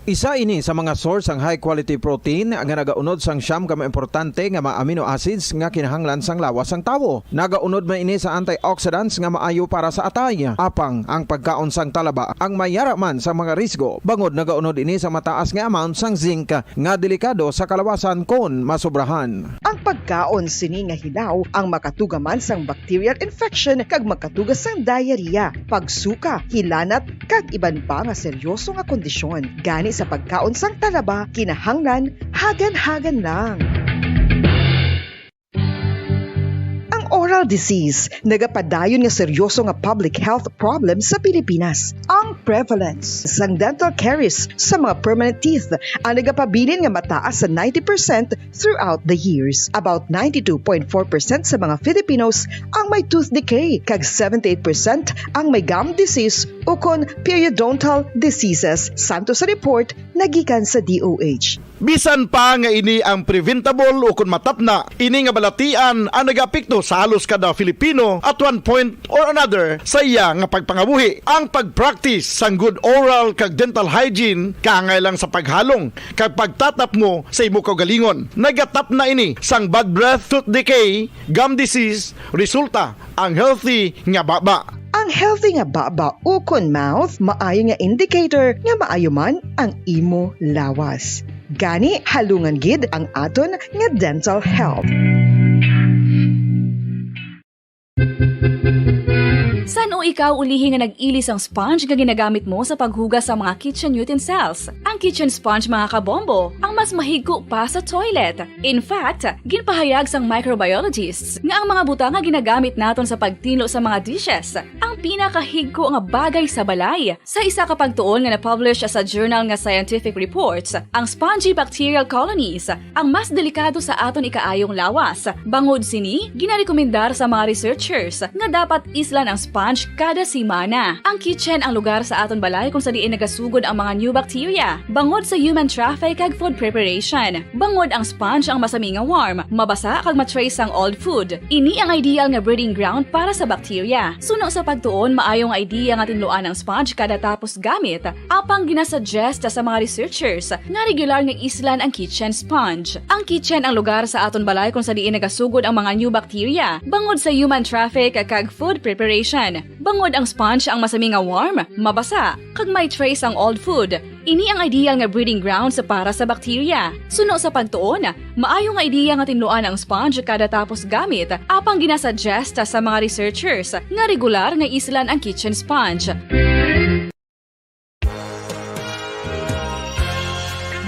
Isa ini sa mga source sang high-quality protein nga nagaunod sang siyam ka mga importante nga mga amino acids nga kinahanglan sang lawas sang tawo. Nagaunod man ini sa antioxidants nga maayo para sa atay. Apang ang pagkaon sang talaba ang may yara man sa mga risgo, bangod nagaunod ini sa mataas nga amount sang zinc nga delikado sa kalawasan kon masobrahan. Ang pagkaon sini nga hilaw ang makatuga man sang bacterial infection kag makatuga sang diarrhea, pagsuka, hilanat, kag iban pa nga seryoso nga kondisyon. Gani sa pagkaon sang talaba, kinahanglan hagan-hagan lang. Ang oral disease nagapadayon nga seryoso nga public health problem sa Pilipinas. Ang prevalence sang dental caries sa mga permanent teeth ang nagapabilin nga mataas sa ninety percent throughout the years. About ninety-two point four percent sa mga Filipinos ang may tooth decay, kag seventy-eight percent ang may gum disease ukon periodontal diseases, santo sa report nagikan sa D O H. Bisan pa nga ini ang preventable ukon matapna, ini nga balatian ang nagaapekto sa halos kada Filipino at one point or another sa iya nga pagpangabuhi. Ang pag-practice sang good oral kag dental hygiene kaangay lang sa paghalong kag pagtatapmo sa imo kaugalingon. Nagatapna ini sang bad breath, tooth decay, gum disease, resulta ang healthy nga baba. Ang healthy nga baba ukon mouth maayo nga indicator nga maayo man ang imo lawas. Gani, halungan gid ang aton nga dental health. San-o ikaw ulihi nga nag-ili sang sponge nga ginagamit mo sa paghugas sa mga kitchen utensils? Ang kitchen sponge, mga kabombo, ang mas mahigko pa sa toilet. In fact, ginpahayag sang microbiologists nga ang mga butang nga ginagamit naton sa pagtinlo sa mga dishes ang pinakahigko nga bagay sa balay. Sa isa ka pagtuon nga na-publish sa journal nga Scientific Reports, ang spongy bacterial colonies ang mas delikado sa aton ikaayong lawas. Bangod sini, ginarekomendar sa mga researchers nga dapat islan ang sponge kada semana. Ang kitchen ang lugar sa aton balay kung sa diin nagasugod ang mga new bacteria, bangod sa human traffic kag food preparation. Bangod ang sponge ang masami nga warm, mabasa kag ma-trace ang old food. Ini ang ideal nga breeding ground para sa bacteria. Suno sa pagtuon, maayo nga idea nga tinluan ang sponge kada tapos gamit, apang ginasuggest sa mga researchers nga regular nga islan ang kitchen sponge. Ang kitchen ang lugar sa aton balay kung sa diin nagasugod ang mga new bacteria, bangod sa human traffic kag food preparation. Bangod ang sponge ang masami nga warm, mabasa, kag may trace ang old food. Ini ang ideal nga breeding grounds para sa bacteria. Suno sa pagtuon, maayo nga idea nga tinluan ang sponge kada tapos gamit, apang ginasuggest sa mga researchers nga regular nga islan ang kitchen sponge.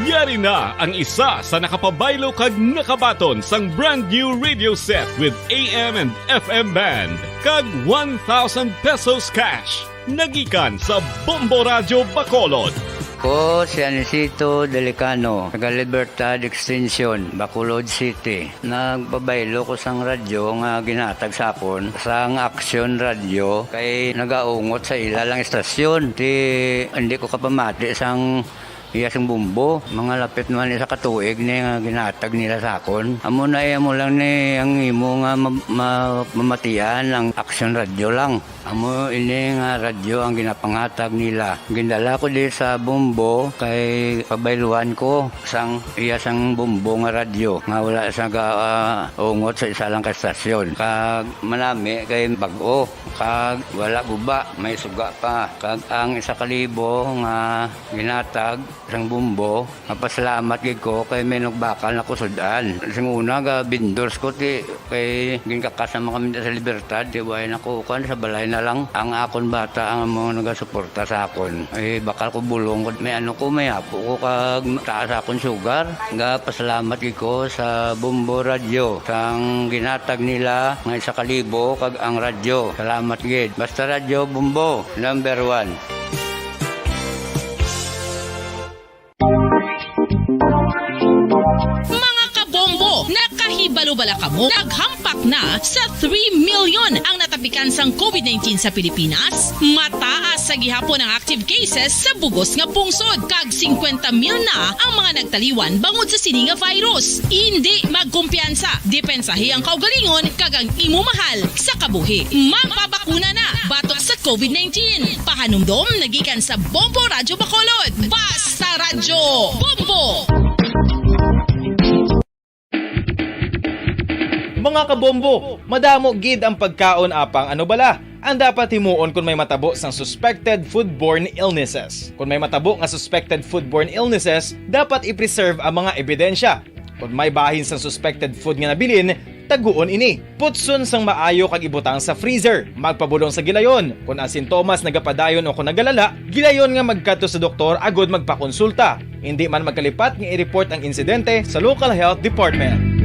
Yari na ang isa sa nakapabaylo kag nakabaton sang brand new radio set with A M and F M band kag one thousand pesos cash. Nagikan sa Bombo Radyo Bacolod. Ko si Anisito Delicano, taga Libertad Extension, Bacolod City. Nagpabaylo ko sang radyo nga ginhatag sa akon sang Action Radio kay nagaungot sa ila lang istasyon. Ti, hindi ko kapamati sang iya sing bumbo. Mga lapit naman isa ka tuig ni nga ginhatag nila sa akon. Amo na, eh, amo lang ni ang imo nga ma-, ma-, mamatian ang Action Radio lang. Amo ini nga radyo ang ginapanghatag nila. Gindala ko di sa Bombo kay pabayluan ko sang iya sang Bombo nga radyo nga wala sa ga, ah, ungot sa isa lang ka estasyon. Kag manami kay bag-o, kag wala guba, may suga pa. Kag ang isa ka libo nga ginhatag sang Bombo, mapasalamat gid ko kay may nagbakal na ko sud-an. Sing una, ga vendors ko, ti, kay ginkakas naman kami sa Libertad, ti, way na ko, kuwan, sa balay na lang. Ang akon bata ang mga nagasuporta sa akon. Eh, bakal ko bulong ko, may ano ko, may apo ko, kag taas akon sugar. Ga pasalamat gid ko sa Bombo Radyo, sang ginhatag nila nga isa ka libo, kag ang radyo. Salamat gid. Basta Radyo Bombo, number one. Mga kabombo, nakahibalo ba Wala kamo. Naghampak na sa three million ang natapikan sang covid nineteen sa Pilipinas. Mataas sa gihapon ang active cases sa bugos nga pungsod, kag singkwenta mil na ang mga nagtaliwan bangod sa sini nga virus. Indi magkumpiyansa, depensahi ang kaugalingon kag ang imo mahal sa kabuhi. Magpabakuna na batok sa covid nineteen. Pahanumdom nagikan sa Bombo Radyo Bacolod. Basta Radyo Bombo! Mga kabombo, madamo gid ang pagkaon, apang ano bala ang dapat himuon kon may matabo sang suspected foodborne illnesses? Kon may matabo nga suspected foodborne illnesses, dapat i-preserve ang mga ebidensya. Kon may bahin sang suspected food nga nabilin, taguon ini. Putson sang maayo kag ibutang sa freezer. Magpabulong sa gilayon. Kon ang sintomas nagapadayon o kon nagalala, gilayon nga magkadto sa doktor agud magpakonsulta. Indi man magkalipat nga i-report ang insidente sa local health department.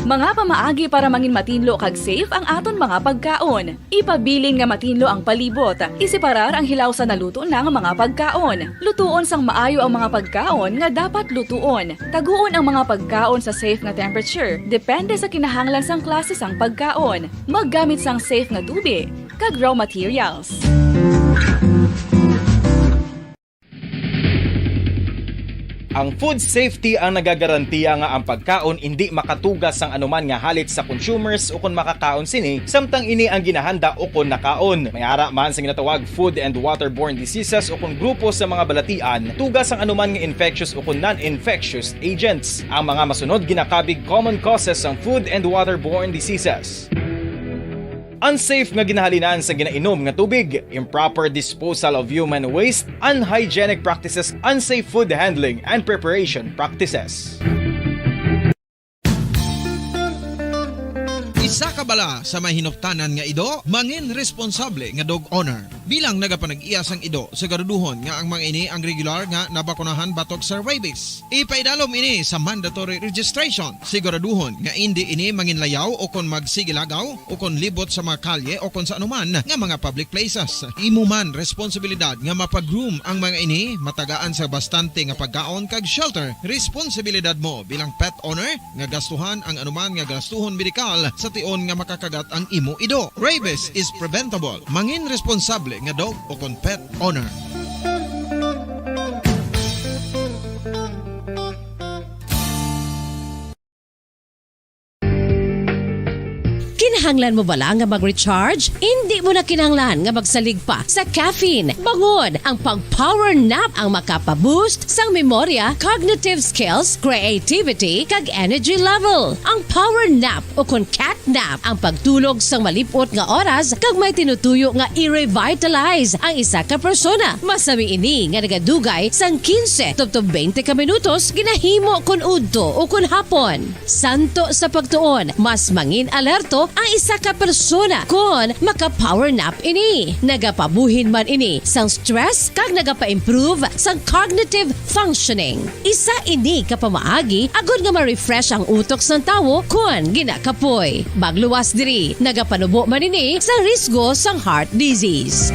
Mga pamaagi para mangin matinlo kag safe ang aton mga pagkaon. Ipabilin nga matinlo ang palibot. Iseparar ang hilaw sa naluto na nga mga pagkaon. Lutuon sang maayo ang mga pagkaon nga dapat lutuon. Taguon ang mga pagkaon sa safe nga temperature, depende sa kinahanglan sang klase sang pagkaon. Maggamit sang safe nga tubig kag raw materials. Ang food safety ang nagagarantiya nga ang pagkaon indi makatuga sang anuman nga halit sa consumers ukon makakaon sini, samtang ini ang ginahanda ukon nakaon. May ara man sa ginatawag food and waterborne diseases ukon grupo sa mga balatian, tuga sang anuman nga infectious ukon non-infectious agents. Ang mga masunod ginakabig common causes sang food and waterborne diseases. Unsafe nga ginahalinan sa ginainom nga tubig, improper disposal of human waste, unhygienic practices, unsafe food handling and preparation practices. Isa ka bala sa may hinuptanan nga ido, mangin responsable nga dog owner. Bilang nagapanag-iya sang ido, siguraduhon nga ang mga ini ang regular nga nabakunahan batok sa rabies. Ipaidalom ini sa mandatory registration. Siguraduhon nga indi ini manginlayaw o kon magsigilagaw o kon libot sa mga kalye o kon sa anuman nga mga public places. Imo man responsibilidad nga mapa-groom ang mga ini, matagaan sa bastante nga pagkaon kag shelter. Responsibilidad mo bilang pet owner nga gastuhan ang anuman nga gastuhon medikal sa tion nga makakagat ang imo ido. Rabies is preventable. Mangin responsable nga dog o kon pet owner. Kinahanglan mo bala nga mag-recharge? Indi mo na kinahanglan nga magsalig pa sa caffeine. Bangod ang pag-power nap ang makapa-boost sang memorya, cognitive skills, creativity, kag energy level. Ang power nap o kon cat nap ang pagtulog sang malip-ot nga oras kag may tinutuyo nga i-revitalize ang isa ka persona. Masami ini nga nagadugay sang quince tubtob twenty ka minutos ginahimo kon udto o kon hapon. Santo sa pagtuon, mas mangin alerto ang isa ka persona kon maka-power nap ini. Nagapabuhin man ini sang stress kag nagapa-improve sang cognitive functioning. Isa ini ka pamaagi agod nga ma-refresh ang utok sang tawo kon ginakapoy. Magluwas diri, nagapanubo man ini sa risgo sang heart disease.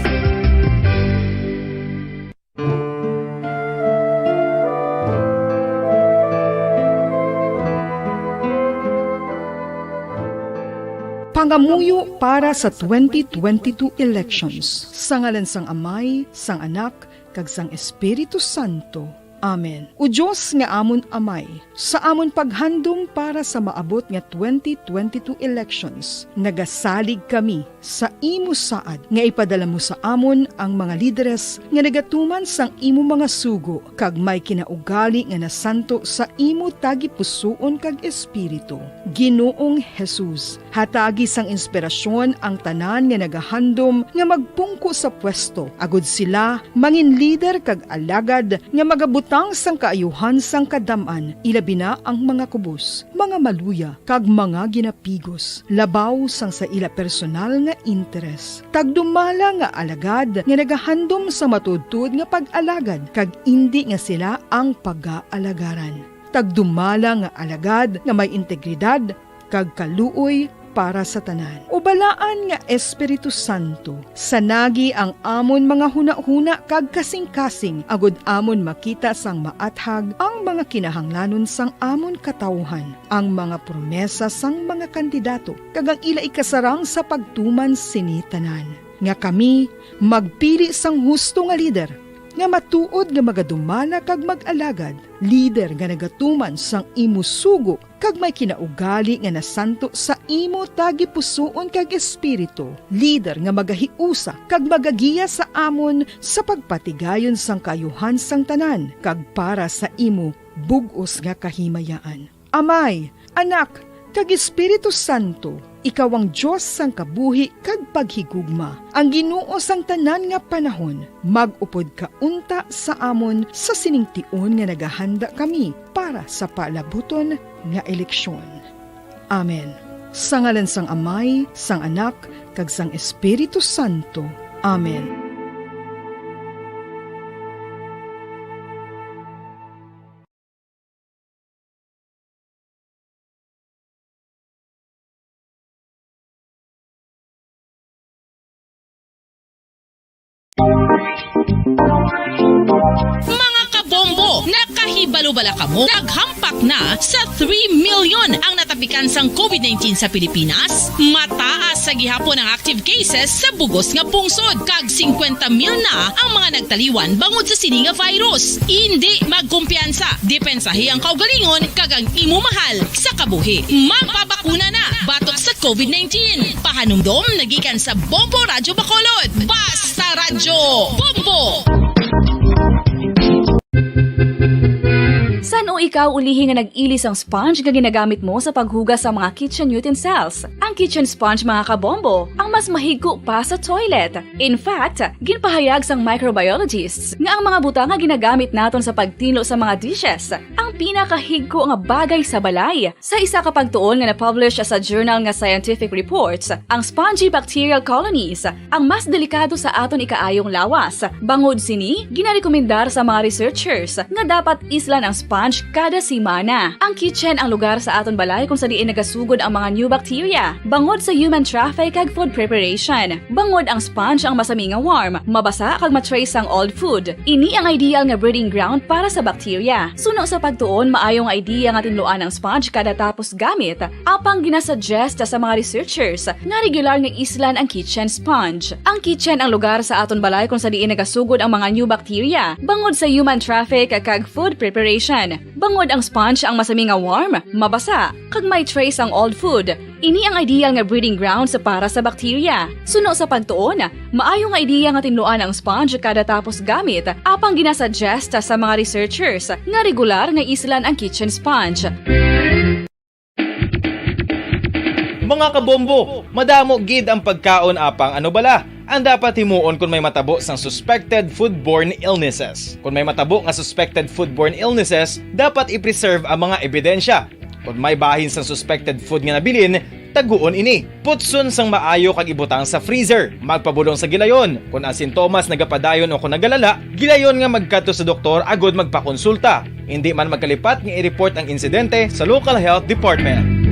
Pangamuyo para sa twenty twenty-two elections. Sa ngalan sang Amay, sang Anak, kag sang Espiritu Santo. Amen. O Dios nga amon Amay, sa amon paghandom para sa maabot nga twenty twenty-two elections, nagasalig kami sa imo saad nga ipadala mo sa amon ang mga lideres nga nagatuman sang imo mga sugo kag may kinaugali nga nasanto sa imo tagipusoon kag espiritu. Ginoong Jesus, hatagi sang inspirasyon ang tanan nga nagahandom nga magpungko sa pwesto, agod sila mangin lider kag alagad nga magabutang sang kaayuhan sang kadam-an, ilabi na ang mga kubos, mga maluya, kag mga ginapigos, labaw sang sa ila personal nga interes. Tagdumala nga alagad nga nagahandom sa matuodtuod nga pag-alagad, kag indi nga sila ang pagaalagaran. Tagdumala nga alagad nga may integridad kag kaluoy para sa tanan. O Balaan nga Espiritu Santo, sanagi ang amon mga hunahuna kag kasingkasing, agod amon makita sang maathag ang mga kinahanglanon sang amon katawuhan, ang mga promesa sang mga kandidato, kag ang ila ikasarang sa pagtuman sini tanan, nga kami magpili sang husto nga lider, nga matuod nga magadumala kag mag-alagad, lider nga nagatuman sang imo sugo kag may kinaugali nga nasanto sa imo tagipusoon kag espiritu, lider nga magahiusa kag magagiya sa amon sa pagpatigayon sang kaayuhan sang tanan kag para sa imo bug-os nga kahimayaan. Amay, Anak, kag Espiritu Santo, ikaw ang Dios sang kabuhi kag paghigugma, ang Ginoo sang tanan nga panahon. Mag-upod ka unta sa amon sa sining tion nga nagahanda kami para sa palabuton nga eleksyon. Amen. Sa ngalan sang Amay, sang Anak, kag sang Espiritu Santo. Amen. Mga kabombo, nakahibalo bala kamo? Naghampak na sa three million ang natapikan sang covid nineteen sa Pilipinas. Mataas sa gihapon ang active cases sa bug-os nga pungsod, kag singkwenta mil na ang mga nagtaliwan bangod sa sini nga virus. Indi magkumpiyansa, depensahi ang kaugalingon kag ang imo mahal sa kabuhi. Magpabakuna na batok sa covid nineteen. Pahanumdom nagikan sa Bombo Radyo Bacolod. Basta Radyo Bombo! San-o ikaw ulihi nga nag-ili sang sponge nga ginagamit mo sa paghugas sa mga kitchen utensils? Ang kitchen sponge, mga kabombo, ang mas mahigko pa sa toilet. In fact, ginpahayag sang microbiologists nga ang mga butang nga ginagamit naton sa pagtinlo sa mga dishes ang pinakahigko nga bagay sa balay. Sa isa ka pagtuon nga na-publish sa journal nga Scientific Reports, ang spongy bacterial colonies ang mas delikado sa aton ikaayong lawas. Bangod sini, ginarekomendar sa mga researchers nga dapat islan ang sponge kada semana. Ang kitchen ang lugar sa aton balay kung sa diin nagasugod ang mga new bacteria, bangod sa human traffic kag food preparation. Bangod ang sponge ang masami nga warm, mabasa kag ma-trace sang old food. Ini ang ideal nga breeding ground para sa bacteria. Suno sa pagtuon, maayo nga idea nga tinluan ang sponge kada tapos gamit, apang ginasuggest sa mga researchers nga regular nga islan ang kitchen sponge. Ang kitchen ang lugar sa aton balay kung sa diin nagasugod ang mga new bacteria, bangod sa human traffic kag food preparation. Bangod ang sponge ang masami nga warm, mabasa, kag may trace ang old food. Ini ang ideal nga breeding grounds para sa bacteria. Suno sa pagtuon, maayo nga ideya nga tinluan ang sponge kada tapos gamit, apang ginasuggest sa mga researchers nga regular nga islan ang kitchen sponge. Mga kabombo, madamo gid ang pagkaon, apang ano bala ang dapat himuon kon may matabo sang suspected foodborne illnesses? Kon may matabo nga suspected foodborne illnesses, dapat i-preserve ang mga ebidensya. Kon may bahin sang suspected food nga nabilin, taguon ini. Putson sang maayo kag ibutang sa freezer. Magpabulong sa gilayon. Kon ang sintomas nagapadayon o kon nagalala, gilayon nga magkadto sa doktor agud magpakonsulta. Indi man magkalipat nga i-report ang insidente sa local health department.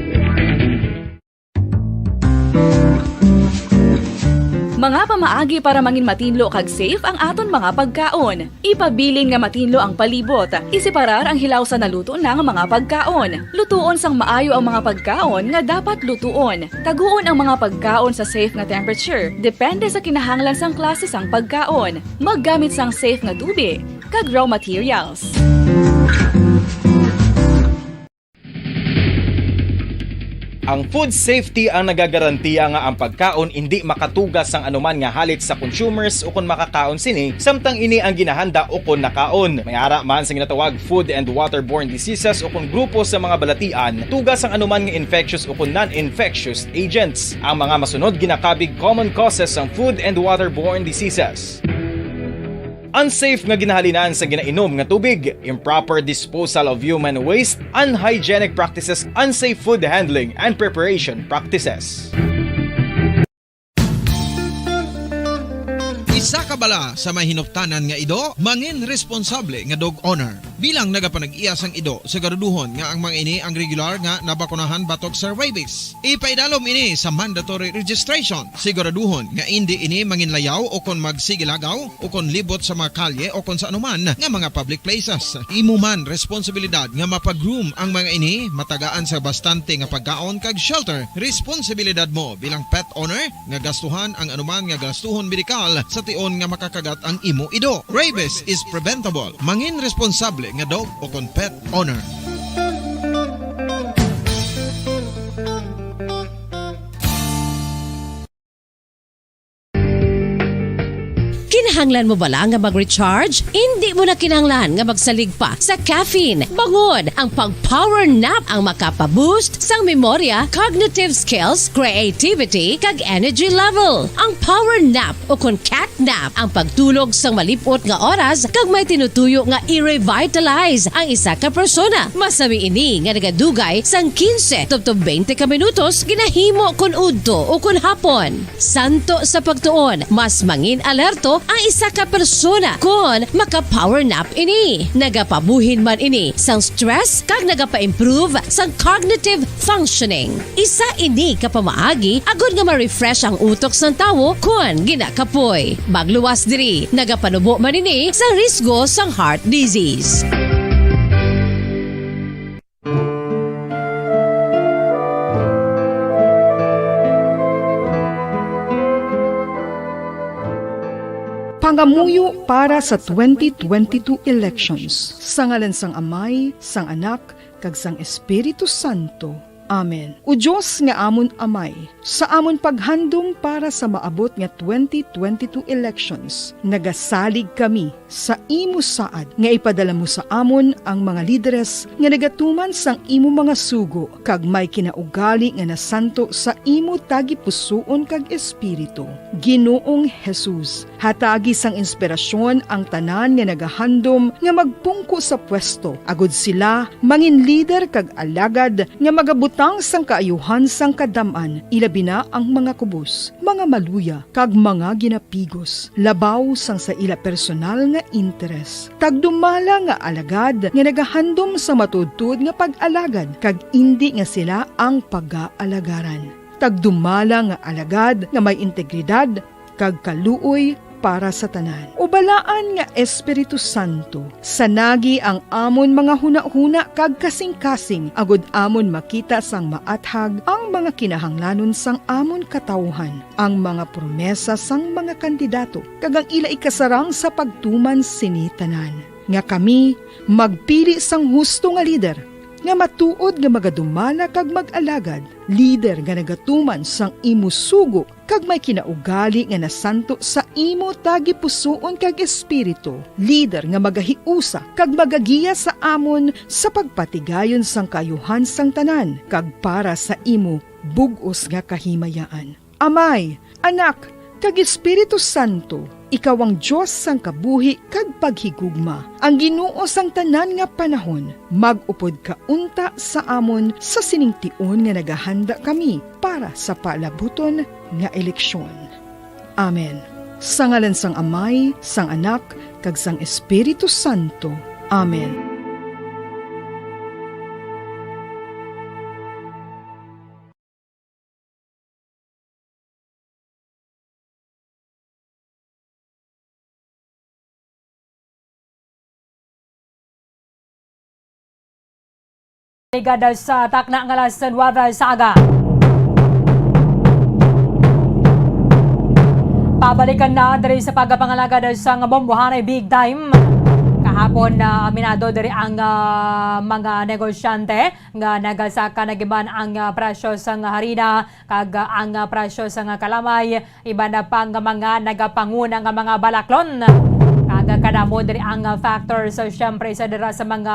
Mga pamaagi para mangin matinlo kag safe ang aton mga pagkaon. Ipabilin nga matinlo ang palibot. Iseparar ang hilaw sa naluto na nga mga pagkaon. Lutuon sang maayo ang mga pagkaon nga dapat lutuon. Taguon ang mga pagkaon sa safe nga temperature, depende sa kinahanglan sang klase sang pagkaon. Maggamit sang safe nga tubig kag raw materials. Ang food safety ang nagagarantiya nga ang pagkaon indi makatuga sang anuman nga halit sa consumers ukon makakaon sini, samtang ini ang ginahanda ukon nakaon. May ara man sa ginatawag food and waterborne diseases ukon grupo sa mga balatian, tuga sang anuman nga infectious ukon non-infectious agents. Ang mga masunod ginakabig common causes sang food and waterborne diseases. Unsafe nga ginahalinan sa ginainom nga tubig, improper disposal of human waste, unhygienic practices, unsafe food handling and preparation practices. Isa ka bala sa may hinuptanan nga ido, mangin responsable nga dog owner. Bilang nagapanag-iya sang ido, siguraduhon nga ang mga ini ang regular nga nabakunahan batok sa rabies. Ipaidalom ini sa mandatory registration. Siguraduhon nga indi ini manginlayaw o kon magsigilagaw o kon libot sa mga kalye o kon sa anuman nga mga public places. Imo man responsibilidad nga mapag-groom ang mga ini, matagaan sa bastante nga pagkaon kag shelter. Responsibilidad mo bilang pet owner nga gastuhan ang anuman nga gastuhon medikal sa tion nga makakagat ang imo ido. Rabies is preventable. Mangin responsable nga dog o kon pet owner. Kinahanglan mo bala nga mag-recharge? Indi mo na kinahanglan nga magsalig pa sa caffeine. Bangod ang pag-power nap ang makapa-boost sang memorya, cognitive skills, creativity, kag energy level. Ang power nap o kon cat nap ang pagtulog sang malip-ot nga oras kag may tinutuyo nga i-revitalize ang isa ka persona. Masami ini nga nagadugay sang quince tubtob twenty ka minutos ginahimo kon udto o kon hapon. Santo sa pagtuon, mas mangin alerto ang isa ka persona kon maka-power nap ini. Nagapabuhin man ini sang stress kag nagapa-improve sang cognitive functioning. Isa ini ka pamaagi agod nga ma-refresh ang utok sang tawo kon ginakapoy. Magluwas diri, nagapanubo man ini sa risgo sang heart disease. Pangamuyo para sa twenty twenty-two elections. Sa ngalan sang Amay, sang Anak, kag sang Espiritu Santo. Amen. O Dios nga amon Amay, sa amon paghandom para sa maabot nga twenty twenty-two elections, nagasalig kami sa imo saad nga ipadala mo sa amon ang mga lideres nga nagatuman sang imo mga sugo kag may kinaugali nga nasanto sa imo tagipusoon kag espiritu. Ginoong Jesus, hatagi sang inspirasyon ang tanan nga nagahandom nga magpungko sa pwesto, agud sila mangin lider kag alagad nga magabutang sang kaayuhan sang kadam-an, ilabi na ang mga kubos, mga maluya, kag mga ginapigos, labaw sang sa ila personal nga interes. Tagdumala nga alagad nga nagahandom sa matuodtuod nga pag-alagad, kag indi nga sila ang pagaalagaran. Tagdumala nga alagad nga may integridad kag kaluoy para sa tanan. O Balaan nga Espiritu Santo, sanagi ang amon mga hunahuna kag kasingkasing, agud amon makita sang maathag ang mga kinahanglanon sang amon katawuhan, ang mga promesa sang mga kandidato, kag ang ila ikasarang sa pagtuman sini tanan, nga kami magpili sang husto nga lider, nga matuod nga magadumala kag mag-alagad, lider nga nagatuman sang imo sugo kag may kinaugali nga nasanto sa imo tagipusoon kag espiritu, lider nga magahiusa kag magagiya sa amon sa pagpatigayon sang kaayuhan sang tanan kag para sa imo bug-os nga kahimayaan. Amay, Anak, kag Espiritu Santo, ikaw ang Dios sang kabuhi kag paghigugma, ang Ginoo sang tanan nga panahon. Mag-upod ka unta sa amon sa sining tion nga nagahanda kami para sa palabuton nga eleksyon. Amen. Sa ngalan sang Amay, sang Anak, kag sang Espiritu Santo. Amen. Ligad sa takna nga alas nuwebe sa aga. Pabalikan na diri sa pagpangalagad sa nga bombohanay big time. Kahapon, ah, aminado diri ang, ah, mga negosyante nga nagasaka na giman ang, ah, presyo sang harina kag, ah, ang, ah, presyo sang kalamay, iban na pa nga mga nagapanguna nga mga balaklon. Kag kadamo diri ang, ah, factors, so, syempre, isa dira sa mga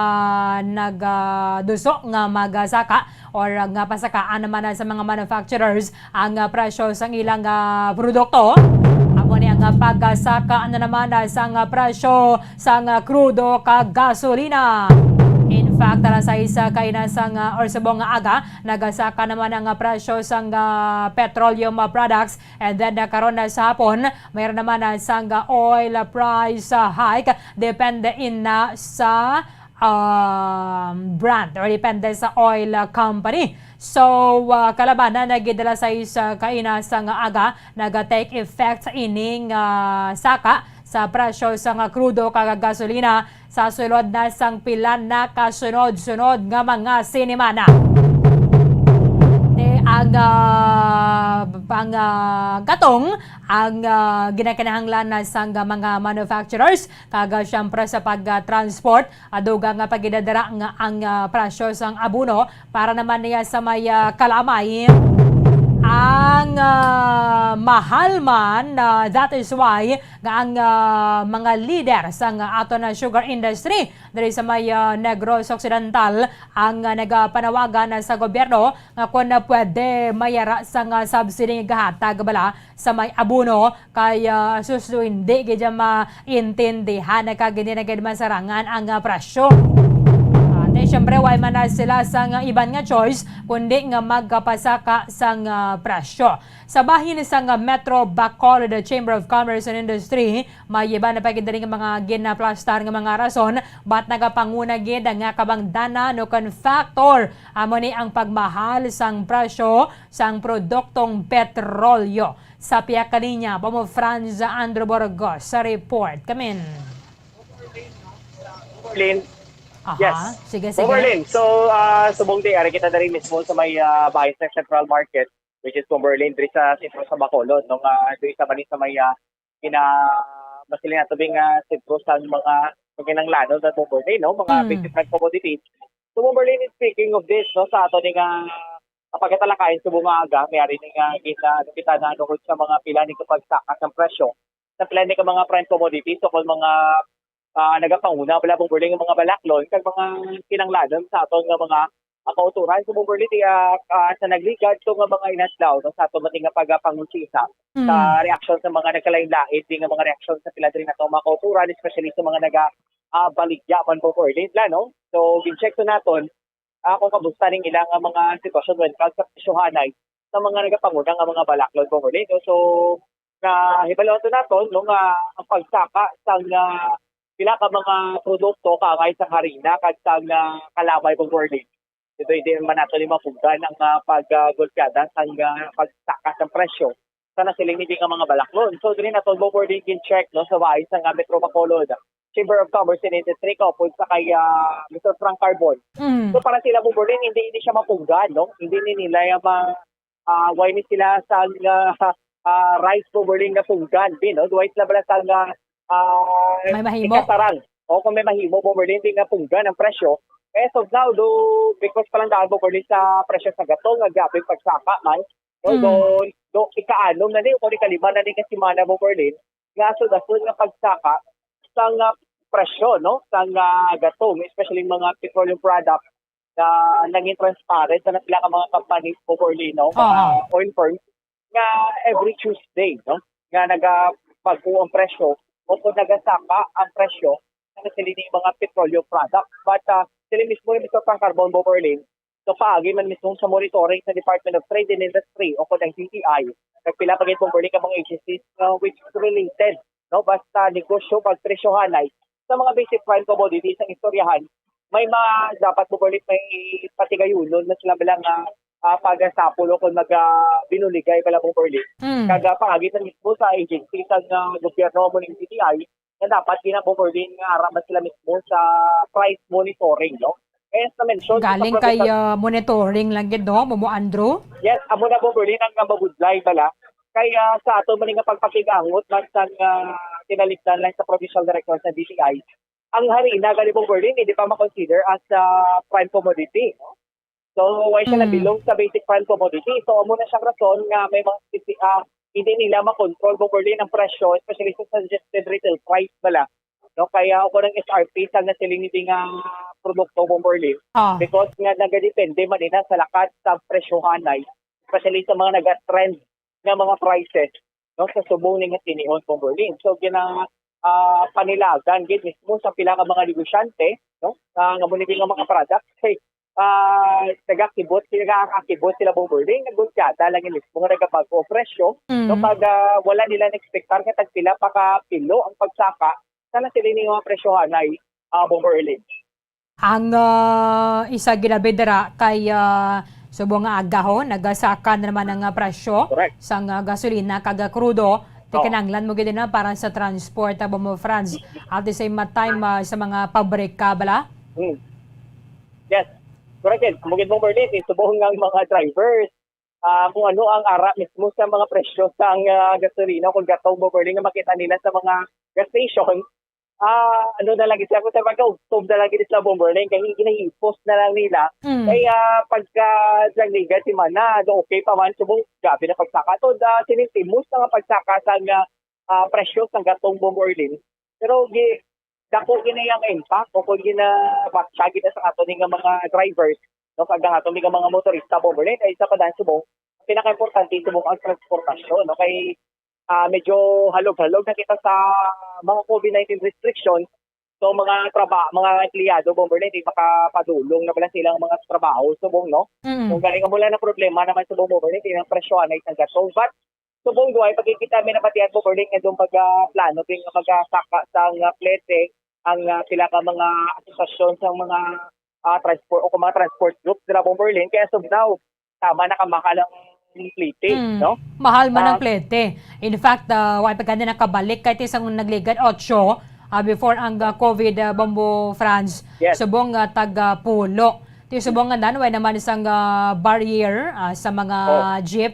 nagaduso nga magasaka or nga pasakaan naman na sa mga manufacturers ang, ah, presyo sang ilang, ah, produkto. Amo ni ang, ah, pagkasaka na naman, ah, sang, ah, presyo sang, ah, krudo kag gasolina. In fact, alas sais, ah, kaina sang, ah, or subong nga aga, nagasaka naman ang, ah, presyo sang, ah, petroleum, ah, products. And then, ah, karon na sa hapon, mayroon naman, ah, sang, ah, oil, ah, price, ah, hike. Depende ina sa, um, brand or depende sa oil, ah, company. So, ah, kalabanan na gid alas sais, ah, kaina sang aga, naga-take effect ining, ah, saka sa presyo sang krudo kag gasolina sa sulod na sang pila na kasunod-sunod nga mga sinimana. Te, ang, ah, pang, ah, gatong ang, ah, ginakinahanglan na sang mga manufacturers kag, ah, siyempre sa pag, ah, transport, ah, dugang nga pagidadara nga ang, ah, presyo sang abono para naman niya sa may, ah, kalamay ang, ah, mahal man. Ah, that is why nga ang, ah, mga leader sang aton na sugar industry diri sa may, ah, Negros Occidental ang, ah, nagapanawagan na sa gobyerno nga kung na pwede mayara sang, ah, subsidy nga gahatag bala sa may abono kay, ah, sus, hindi gid siya maintindihan na kag hindi na gid masarangan ang, ah, presyo. Ate, syempre, way man na sila sang iban nga choice kundi nga magkapasaka sang, ah, presyo. Sa bahin sang Metro Bacolod Chamber of Commerce and Industry, may iba na pa gid diri nga mga ginaplastar nga mga rason ba't nagapanguna gid nga kabangdanan o kon factor amo ni ang pagmahal sang presyo sang produktong petrolyo. Sa pihak kaniya, Pomo Franz Andrew Burgos sa report. Kamin. Lin. Aha. Yes. Sige, Over sige. Lin. So, ah, subong di, ari kita diri mismo sa may ah, bahay sa Central Market, which is Cumberland, diri sa sentro sa Bacolod, no, nga diri sa Manila, sa may ah, kina, mas sila nato bing ah, sentro sa mga kinahanglanon sa Cumberland, no, mga Mm. basic na commodities. So, Cumberland, speaking of this, no, sa ato ni nga pagkatalakayan sa mga aga, may ari ni nga gina, kita na nungod sa mga pila ni kapagsakas ng presyo sa pila ni ka mga prime commodities o kung mga ah, nagapanguna pala, Bong Berling, ang mga balaklon kag mga kinanglanon sa aton nga mga ah, kauturan. So, Bong Berling, ah, ah, sa nagligad to nga mga inadlaw, no, sa aton man nga pagapangonsisa sa Mm. reaksyon sa mga nagkalain-lain din nga mga reaksyon sa pila diri nato mga kauturan, especially sa mga naga ah, baligya man, Bong Berling, la, no? So, gin-check to naton ah, kung kamusta ning ilang nga mga sitwasyon when it comes sa presyohanay sa mga nagapanguna nga mga balaklon, Bong Berling, no? So, na hibalo to naton, no, nga ang pagsaka sang ah, pila ka mga produkto kaangay sa harina kag sang ah, kalamay, Bong Berling. Dito hindi man nato ni mapugan ang ah, pag ah, gulpyada sang ah, pagsaka sang presyo sa nasiling ni nga mga balaklon. So, diri naton, Bong Berling, gin-check, no, sa bahin sang ah, Metro Bacolod Chamber of Commerce and Industry kaupod sa kay ah, Mister Frank Carbon. Mm. So, para sila, Bong Berling, hindi, hindi siya mapunggan, no? Hindi ni nila yung ma, ah, why ni sila sang ah, ah, rice, Bong Berling, nga punggan din, no? Why sila bala sang ah, ah, May mahimo. Ikasarang. O kung may mahimo, Bong Berling, hindi nga punggan ang presyo. As of now, do, because pa lang daan, Bong Berling, sa presyo sa gatong, nga grabe pagsaka man. No? Mm. Do, do, ikaanom na ni, o kung ikalima na ni ka semana, Bong Berling, nga sunod-sunod nga pagsaka sang ah, presyo, no, sang ah, gatong, especially mga petroleum products na naging transparent sa pila ka mga companies, Bong Berling, no, mga Oo. oil firms, nga every Tuesday, no, nga nagabag-o ang presyo o kung nagasaka ang presyo sa sila ni mga petroleum products. But ah, sila mismo ni Mister Frank Carbon, Bong Berling, so paagi man mismo sa monitoring sa Department of Trade and Industry o kung ang D T I, nagpila pa gid, Bong Berling, ang mga agencies uh, which is related, no, basta negosyo pagpresyohanay sa mga basic prime commodities ang istoryahan. May mga dapat, Bong Berling, may patigayunon na sila bilang uh, uh, pagasapol o kung mag uh, binuligay pala, Bong Berling. Mm. Kag uh, paagi sa mismo sa agency sa uh, gobyerno mo ng D T I, na dapat gina, Bong Berling, nga ara man sila mismo sa price monitoring, no? Kaya sa mention sa Galing kay provincial ah, monitoring lang gid, no, Momo Andrew? Yes, amo na, Bong Berling, ang nababudlay bala. Kay ah, sa ato man nga pagpakigangot man sa ah, tinalikdan lang sa provincial director sa D T I, ang harina gani, Bong Berling, hindi pa ma-consider as ah, prime commodity, no? So, why siya Mm. nabilong sa basic prime commodity? So, amo na siyang rason nga may mga spesi-, ah, hindi nila makontrol, Bong Berling, ang presyo, especially sa suggested retail price bala. No, kaya ako ng S R P sa nasiling ni nga produkto, Bong Berling, Ah. because nga nagadepende man ina sa lakat sa presyohanay, especially sa mga nag-trend nga mga prices, no, sa subong ni nga tinihon, Bong Berling. So gina ah, panilagan gid mismo sa pila ka mga negosyante, no, ah, nga mo ni nga mga product kay ah, nagakibot sila, nagakakibot sila, Bong Berling, nagbutyada lang yun mismo nga nagabag-o ang presyo, no, Mm. pag ah, wala nila na-expectar nga tagpila pa ka pilo ang pagsaka sa na sila ni mga presyohanay, ah, Bong Berling. Ang, ah, isa gid abi dira kay, ah, subong nga agaho, nagasaka na naman ang, ah, presyo Correct. sang, ah, gasolina kag, ah, krudo. Ti Oo. kinahanglan mo gid na para sa transport, ah, Bombo Franz. At the same time, ah, sa mga pabrika, bala? Hmm. Yes. Correct, yes. Amo gid mo, Berlin, eh, subong nga ang mga drivers, ah, kung ano ang ara mismo sa mga presyo sang, ah, gasolina o kung gatong, Bombo Berlin, nga makita nila sa mga gas station, ah, ano na lang gid siya, kung sa pagkaubtob na lang gid sila, Bombo Berlin, kay ginahipos na lang nila. Mm. Kay, ah, pagka nagligad si Mana, do okay pa man, subong grabe na pagsaka to, da, sinintimos na nga pagsaka sa nga, ah, presyo sang gatong, Bombo Berlin. Pero gi-, dako gid na iyang impact o kung ginabatsa gid sa ato ni nga mga drivers, no, kag ang ato ni nga mga motorista, Bombo Berlin, ay sa padayon subong, pinakaimportante subong ang transportasyon, no, kay ah, medyo halog-halog na kita sa mga covid nineteen restrictions. So, mga traba-, mga empleyado, Bombo Berlin, di makapadulong na pala silang mga trabaho subong, no? Mm. Kung galing mo lang na problema naman subong, Bombo Berlin, ang presyo na isang gatong. But, subong, duway, pag kita may nabatian, Bombo Berlin, nga doon pag, ah, plano, din nga mag-, ah, saka sa nga plete, ang, ah, pila ka mga asosasyon sa mga, ah, transport o kung mga transport group nila, Bombo Berlin. Kaya, so now, tama na kamahal ang plete, Mm. no? Mahal man ang Ah, plete. In fact, ah, wa pa gani nakabalik kay ti sang nagligad otso, ah, before ang, ah, covid, ah, Bombo Franz, Yes. subong nga tag, ah, pulo. Ti subong nga nan, way naman isang, ah, barrier, ah, sa mga Oh. jeep.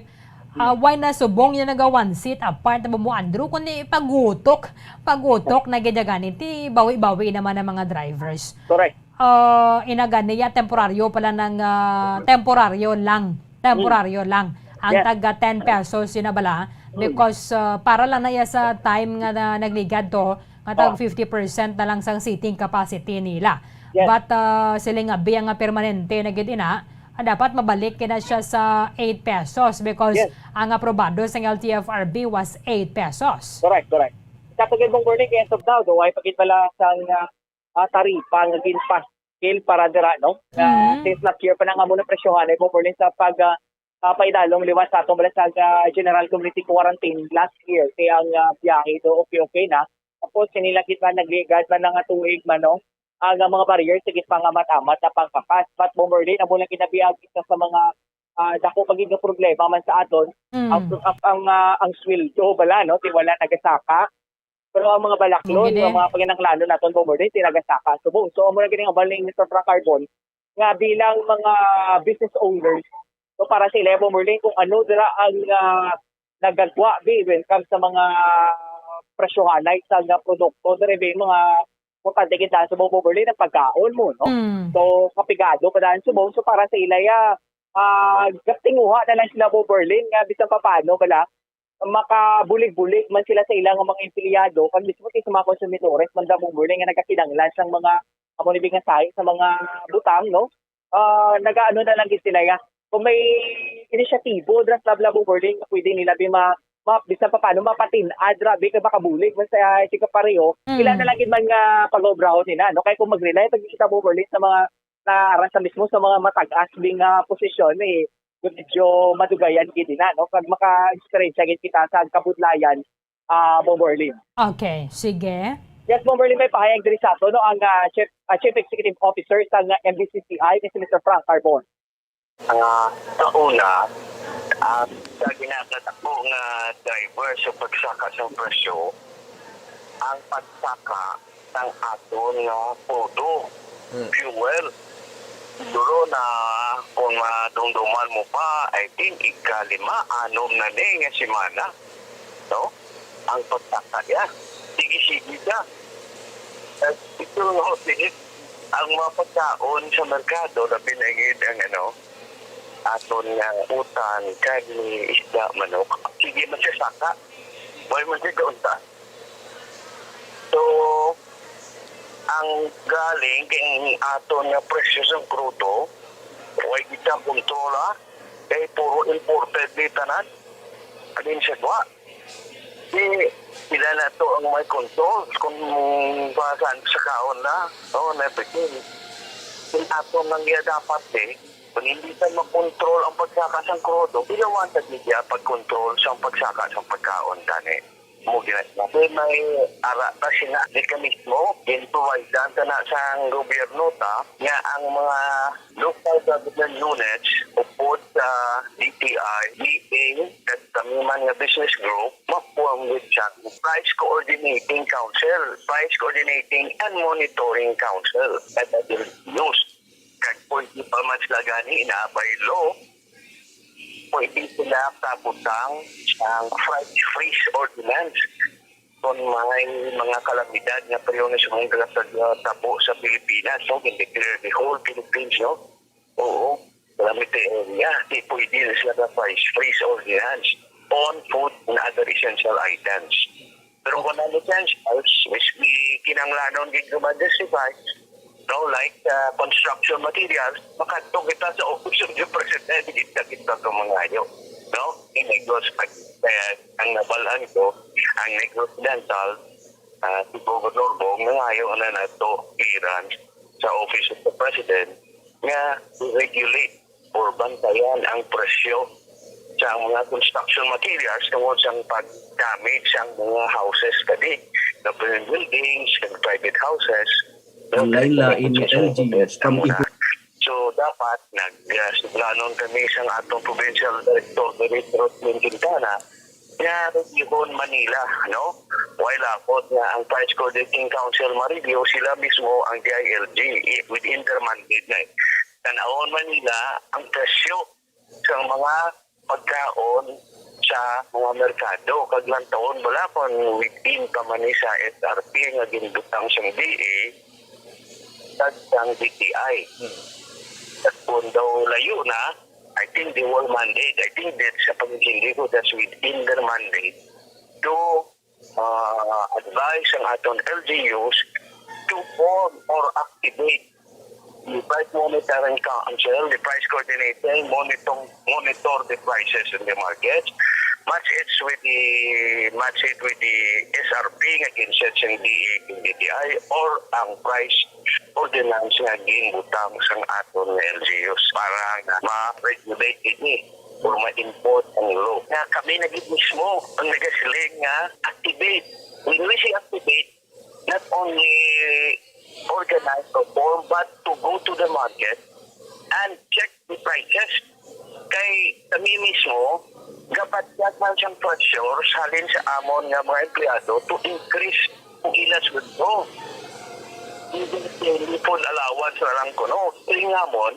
Ah, Mm. way na subong yung nagawansit apart na Bombo Andrew, kundi pagutok, pagutok na gid gani. Ti bawi-bawi naman ang mga drivers. Correct. Ah, ina gani ya, temporaryo pala ng, ah, temporaryo lang. Temporaryo lang. Ang Yes. tag ten pesos, yun na bala. Mm. Because, ah, para lang na ya sa time nga na nagligad to, nga tag Oh. fifty percent na lang sang seating capacity nila. Yes. But, ah, sila nga biya nga permanente na gid ina, ah, dapat mabalik kina siya sa eight pesos because Yes. ang aprobado sa L T F R B was eight pesos. Correct, correct. Sa pagkabong burning, as of now, do, ay pagkit bala sang, ah, ah, taripa nga ginpaskil para dira, no? Ah, Mhm. since last year pa na nga muna presyohan ay mo sa pag, ah, ah, paidalom liwat sa atong bala sa, ah, general community quarantine last year. Kaya ang, ah, biyahe do okay, okay na. Tapos, sinilakit man, nagligad man nga tuig man, no? Ang, ah, mga barrier, sige pa nga matamat na pangkakas. But, Bomberlin, amo lang kinabiag isa sa mga, ah, dako pa gid nga problema man sa aton. Mm. Ang, ang, ang, ah, ang sweldo bala, no? Ti wala nagasaka. Pero ang mga balaklon, Mao gid eh. ang mga panginahanglanon naton, Bomberlin, ti nagasaka subong. So, amo na gid ang abal ni Mister Frank Carbon nga bilang mga business owners, so para sa ila, Bomberlin, kung ano dira ang, ah, nagagwa, bi, when it comes sa mga presyohanay sa nga produkto, diri, bi, mga importante kita sa Bomberlin ang pagkaon mo, no? Mm. So, kapigado pa daan subong. So, para sa ila, ya, ah, gatinguha na lang sila, Bomberlin, nga bisan pa paano, bala, makabulig-bulig man sila sa ilang mga empleyado, kag mismo kay sa mga konsumidores man daw, Bomberlin, nga nagakinahanglan sang mga amo ni nga sahi sa mga butang, no? Ah, nagaano na lang gid sila, ya. Kung may inisyatibo dira sa Labo Berlin nga pwede nila bi ma, ma, bisan pa paano mapatin-ad ra bi kay makabulig man sa, ah, tika pareho, Mm. ila na lang gid man nga pag-obrahon nila, no? Kay kung mag-rely pag kita mo Berlin sa mga na aras sa mismo sa mga matag-as bi nga posisyon, eh, medyo madugayan gid na, no? Kag maka-eksperyensya gid kita sa kabudlayan, ah, Bomberlin. Okay, sige. Yes, Bomberlin, may pahayag diri sa ato, no, ang, ah, Chief, ah, Chief Executive Officer sa, ah, M D C C I, si Mister Frank Carbon. Ah, sa una, ah, sa ginakadako nga driver sa pagsaka sa presyo, ang pagsaka sang aton nga podo, Hmm. fuel. Siguro na kung madumduman mo pa, I think, ikalima, anom na ni nga semana, no? Ang pagtaka niya. Sige-sige siya. At ito, no, sige, ang mga pagkaon sa merkado, labi na gid ang, ano, aton nga utan, karne, isda, manok. Sige man siya saka. Way man siya kaunta. So, ang galing kay aton nga presyo sang krudo, way kita kontrola, kay puro imported ni tanan. Alin siya ba? Di, sila na to ang may control kung saan sa kaon na, no, na everything. Kung aton lang iya dapat, eh, kung hindi ta makontrol ang pagsaka sang krudo, bilawan ta gid iya pagkontrol sang pagsaka sang pagkaon, gani. Mo ginasma. Kay may ara ta sina, di ka mismo, gin-providean ta na sang gobyerno ta, nga ang mga local government units upod sa D T I, D A, kag kami man nga business group, ma-form with sa Price Coordinating Council, Price Coordinating and Monitoring Council, kag L G Us. Kag pwede pa man sila gani, inabay law, pwede sila kabutang sang price freeze ordinance kung may mga kalamidad nga peryo na sa mga nagkatabo sa Pilipinas, no? Gin-declare the whole Philippines, no? Oo, calamity area. Di pwede na sila ka price freeze ordinance on food and other essential items. Pero kung ang essentials, which we kinanglanon gid nga ma-justify, no, like, uh, construction materials, makadto kita sa Office of the President, kita kita sa mga ayo, no? Negos, pag, eh, ang nabalaan ko, ang Negros Oriental, ah, si Governor Bong, nangayo na nato clearance sa Office of the President nga i-regulate or bantayan ang presyo sa mga construction materials tungod sa pag-damage sa mga houses kadi, government buildings, and private houses. Ang lain-lain nga L G Us, from So, dapat nag, ah, sudlanon kami sang atong provincial director, Director Rodlin Quintana, nga Region Manila, no? While ako nga ang Price Coordinating Council ma-review, sila mismo ang D I L G, i-, within their mandate na eh. Tan-awon man nila ang presyo sa mga pagkaon sa mga merkado, kag lantawon bala kon within pa man ni sa S R P nga ginbutang sang D A, kag sang D T I. Hmm. Kag kung daw layo na, I think they will mandate. I think that sa pagintindi ko, that's within their mandate to, uh, advise ang aton L G Us to form or activate the price monitoring council, the price coordinating, monitor, monitor the prices in the market, match it with the, match it with the S R P nga ginset sang D A kag D T I or ang price ordinance nga ginbutang sang aton nga L G Us para nga ma-regulate ini or ma-import ang law. Nga kami na gid mismo ang nagasiling nga activate. When we say activate, not only organize or form, but to go to the market and check the prices. Kay kami mismo, gabatyag man siyang pressure sa halin sa amon nga mga empleyado to increase ang ila sweldo. Hindi, hindi po allowance na lang kuno. Kaya nga mon,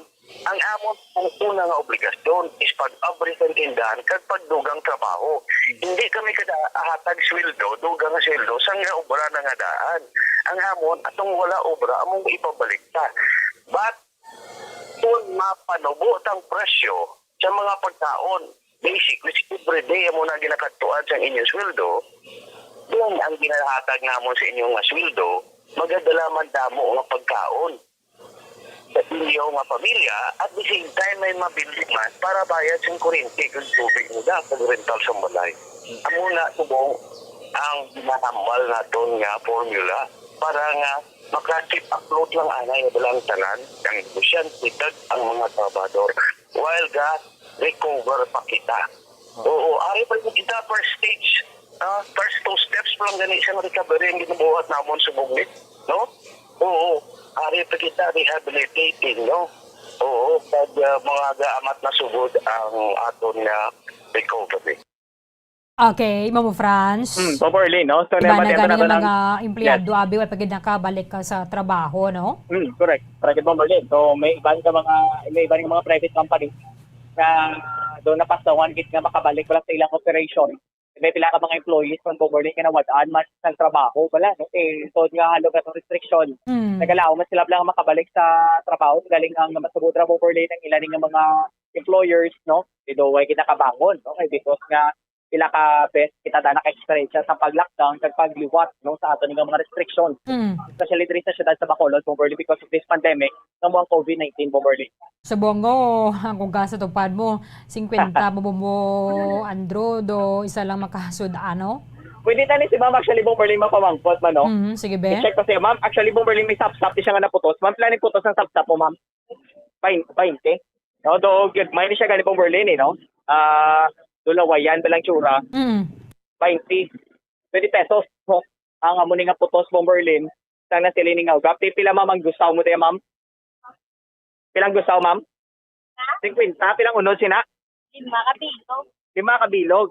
ang amon pong una nga obligasyon is pag-abri sa tindahan kag pagdugang trabaho. Hindi kami kada hatag sweldo, dugang nga sweldo, sang nga obra na nga daan. Ang amon, atong wala obra, among ipabalik ta. But, kung mapanubo tang presyo sa mga pagkaon, basic, which everyday amo na ginakadtuan sa inyong sweldo, then ang ginahatag namon sa inyo nga sweldo, magadala man damo nga pagkaon sa inyo nga pamilya, at the same time may mabilin man para bayad sa kuryente kag tubig nila, pag rental sa balay. Amo na subong ang ginahambal naton nga formula para nga maka-keep afloat lang anay nga lang tanan, ang negosyante kag ang mga trabahador, while ga recover pa kita. Oo, ari pa lang kita first stage, ah, first two steps pa lang gani sa recovery ang ginabuhat namon subong ni, no? Oo, ari pa kita rehabilitating, no? Oo, pag, ah, mga gaamat na sugod ang aton nga recovery. Okay, Mamo Franz. Hmm, Bomberly, no? So, Iba na nabatian gani nato nga ng mga empleyado, Yes. abi, wa pa gid nakabalik ka sa trabaho, no? Hmm, correct. Correct, Bomberly. So, may iban ka mga, may iban nga mga private company na doon napasawan gid nga makabalik wala sa ilang operation. May pila ka mga employees from Bomberly nga nawad-an man sa trabaho, wala, no? Eh, so, nga halo ka sa restriction. Mm. Nagalaw man sila lang makabalik sa trabaho, galing ang masugod ra Bomberly ng ilan nga mga employers, no? Ido, way kinakabangon, no? Kay because nga pila ka beses kita da naka-experience sa pag-lockdown kag pagliwat, no, sa aton nga mga restrictions. Mm. Especially diri sa siyudad sa Bacolod, Bomberly, because of this pandemic, nga mo ang COVID nineteen, Bomberly. Sa Bongo, ang kung ka sa tupad mo, singkwenta mo, mo, Andrew, do isa lang makasud, ano? Pwede tani si Ma'am, actually, Bomberly, mapamangkot man, no? Mhm, sige, be. I-check ko siya, Ma'am. Actually, Bomberly, may sapsap, di siya nga naputos. Ma'am, pila ni putos ang sapsap mo, Ma'am? Bain-, bainte. No, do, good. May ni siya gani, Bomberly, eh, no? Ah, dulawayan, balang tsura. Mm. Bainte. twenty pesos, no? Ang amo ni nga putos, Bomberlin, sang nasiling ni nga uga. Pi-, pila, ma'am, ang gusaw mo diya, ma'am? Pilang gusaw, ma'am? Singkwenta. Pilang unod sina? Lima ka bilog. Lima ka bilog.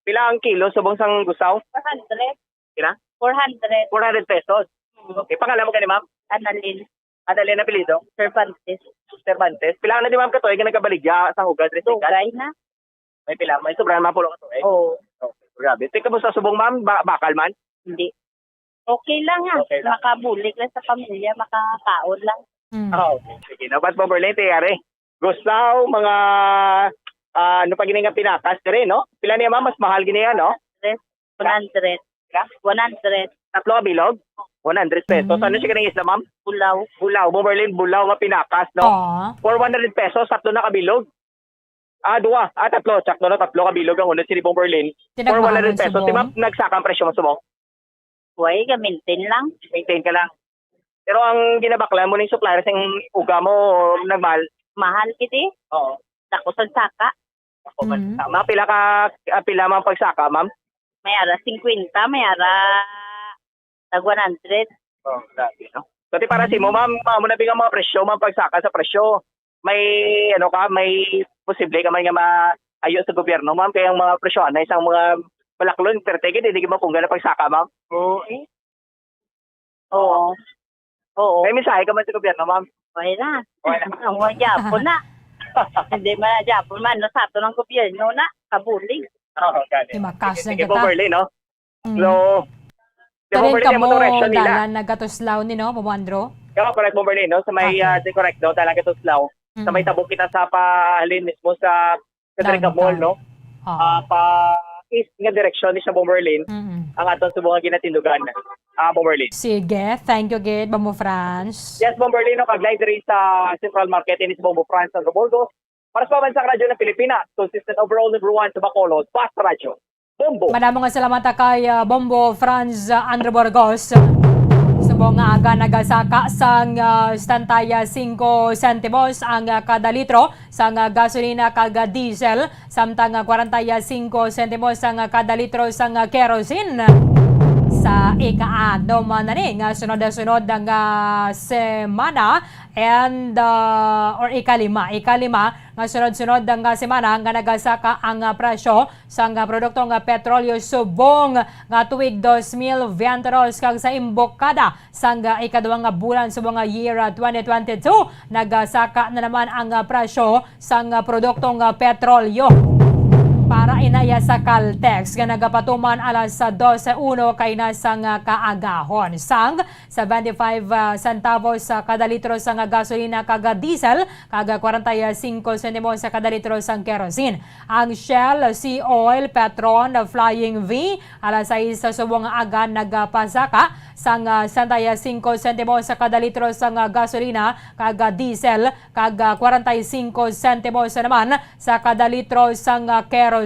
Pila ang kilo subong sang gusaw? Four hundred. Pila? Four hundred. Four hundred pesos. Hmm. Okay, pangalan mo gani, ma'am? Annalyn. Annalyn apelyido? Cervantes. Cervantes. Pila na di, ma'am, katuig nga nagabaligya sang uga diri sa ikan? Dugay na. May pila? May sobra na mga pulo ka tuig? Oo. Okay, grabe. Tika mo sa subong, ma'am, ba-, bakal man? Hindi. Okay lang, ah. Okay lang. Makabulig lang sa pamilya, makakaon lang. Mm. Ah, okay. Sige. Dapat mo, Berlin, tiyari. Gustaw, mga, ah, ano pa gini nga pinakas diri, no? Pila niya, ma'am? Mas mahal gini yan, no? One hundred. Pila? One hundred. Tatlo ka bilog? One hundred pesos. Mm. Ano siya kaning isda, ma'am? Bulaw. Bulaw. Bomberlin, bulaw nga pinakas, no? Oo. For one hundred pesos, tatlo na ka bilog. Ah, duwa. Ah, tatlo. Sakto na, tatlo ka bilog ang unod sini, Bomberlin. For Tinagmahalan one hundred pesos. Subong. Di, ma'am, nagsaka ang presyo mo subong? Way, ga-maintain lang. Maintain ka lang. Pero ang ginabaklan mo ning supplier sing uga mo, nagmahal? Mahal gid eh. Oo. Dako sa saka. Ako man. Mm. Tama, pila ka, ah, pila man pagsaka, ma'am? May ara singkwenta, may ara tag one hundred. Oh, grabe, no? So, di para sa imo, Mm. ma'am, ma'am, mo na bing ang mga presyo, ma'am, pagsaka sa presyo. May, ano ka, may posible ka man nga maayo sa gobyerno, ma'am, kay ang mga presyo anay sang mga balaklon, pero tigid, hindi ka mapunggan na pagsaka, ma'am. Oo, eh. Oo. Oo. May mensahe ka man sa gobyerno, ma'am? Okay na. Okay na. Ang mga Japon na. Hindi man na Japon man, no, sa ato ng gobyerno na, kabulig. Oo, gani. Di makas Sige, lang sige, kita. Bomberlin, no? Mm. So, di Karen Bomberlin, kamo, amo tong reaction nila. Dalan nagatuslaw ni, no, Bobo Andro? Kaya, correct, Bomberlin, no? Sa may, Okay. ah, di correct, no? Dalan nagatuslaw. Sa may Mm. tabok kita sa pahalin mismo sa sa Downtown. Tricamol, no? Oo. Ah, pa east nga direksyon ni sa Bomberlin, Mm-mm. ang aton subong nga ginatindugan, ah, Bomberlin. Sige, thank you gid, Bombo Franz. Yes, Bomberlin, no, kag live diri sa Central Market, ini sa Bombo Franz, Sangka Burgos. Para sa Pambansang Radyo ng Pilipinas, consistent overall number one sa Bacolod, Basta Radyo. Bombo. Madamo nga salamat kay, ah, Bombo Franz, ah, Andre Burgos. Subong nga aga nagasaka sang, ah, setenta y cinco sentimos ang, ah, kada litro sang, ah, gasolina kag, ah, diesel, samtang, ah, kwarenta y cinco sentimos ang, ah, kada litro sang, ah, kerosene. Sa ika-anom na ni nga sunod-sunod nga semana and, ah, or ikalima, ikalima nga sunod-sunod nga semana nga nagasaka ang, ah, presyo sang, ah, produkto nga petrolyo subong nga tuig dos mil veintidos kag sa imbokada sang, ah, ikaduha nga bulan subong nga year, ah, twenty twenty-two, nagasaka na naman ang, ah, presyo sang, ah, produkto nga petrolyo. Para inaya sa Caltex nga nagapatuman alas dose uno kay na sang, ah, kaagahon sang seventy-five, ah, centavos sa kada litro sang, ah, gasolina kag, ah, diesel kag, ah, kwarenta y cinco sentimos sa kada litro sang kerosene. Ang Shell, Sea Oil, Petron, Flying V, alas sais sa subong nga aga nagapasaka sang, ah, sesenta y cinco sentimos sa kada litro sang, ah, gasolina kag, ah, diesel, kag, ah, kwarenta y cinco sentimos naman sa kada litro sang, ah, kerosene.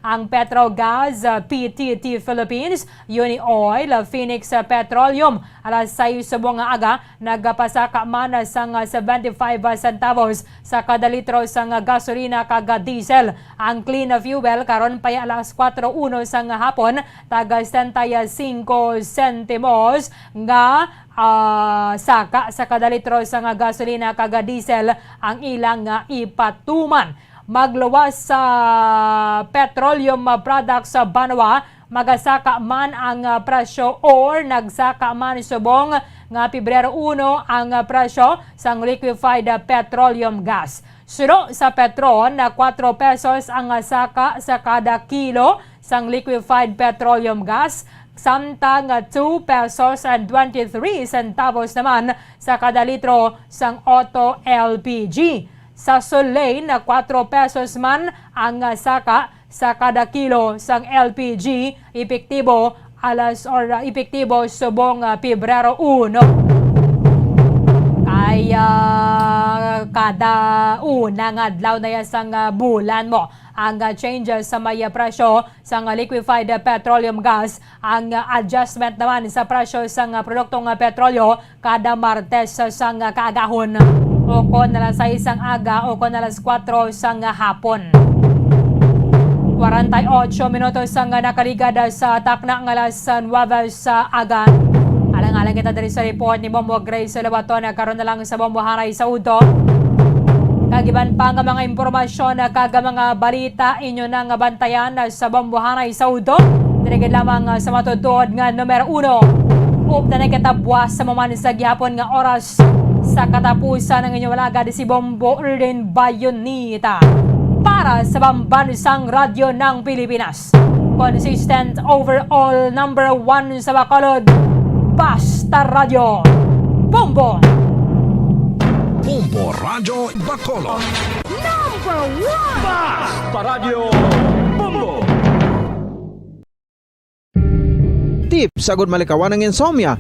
Ang Petrogas, ah, P T T Philippines, Uni Oil, ah, Phoenix, ah, Petroleum, alas sais subong nga aga, nagapasaka man sang, ah, seventy-five centavos sa kada litro sang, ah, gasolina kag, ah, diesel. Ang clean fuel karon pa alas kuwatro uno sang hapon, taga setenta y cinco sentimos nga, ah, saka sa kada litro sang, ah, gasolina kag, ah, diesel ang ilang, ah, ipatuman. Magluwas sa petroleum, ah, products sa banwa, magasaka man ang, ah, presyo or nagsaka man subong nga Pebrero uno ang, ah, presyo sang liquefied, ah, petroleum gas. Suno sa Petron, ah, kuwatro pesos ang, ah, saka sa kada kilo sang liquefied petroleum gas, samtang, ah, two pesos and twenty-three centavos naman sa kada litro sang Auto L P G. Sa Solane, ah, kuwatro pesos man ang, ah, saka sa kada kilo sang L P G, epektibo alas or, ah, epektibo subong, ah, Pebrero uno. Kay, ah, kada una nga adlaw na ya sang, ah, bulan mo ang, ah, changes sa may, ah, presyo sang, ah, liquefied, ah, petroleum gas. Ang, ah, adjustment naman sa presyo sang, ah, produktong, ah, petrolyo kada Martes sang kaagahon, o kon alas sais sang aga o kon alas kuwatro sang hapon. Kwarenta y ocho minutos ang nakaligad sa takna nga alas nuwebe sa aga. Alang-alang kita diri sa report ni Bombo Grace Lobaton, karon na lang sa Bombo Haray sa Udto. Kag iban pa nga mga impormasyon kag mga balita inyo na nga bantayan sa Bombo Haray sa Udto. Diri gid lamang sa matuod nga numero uno. Updan ang katabuas sa maman sa gihapon nga oras sa katapusan ng inyong alagad si Bombo Erden Bayonita para sa Pambansang Radyo ng Pilipinas. Consistent overall number one sa Bacolod. Basta Radyo. Bombo! Bombo Radyo Bacolod. Number one! Basta Radyo Bombo! Tips agud malikawan ang insomnia.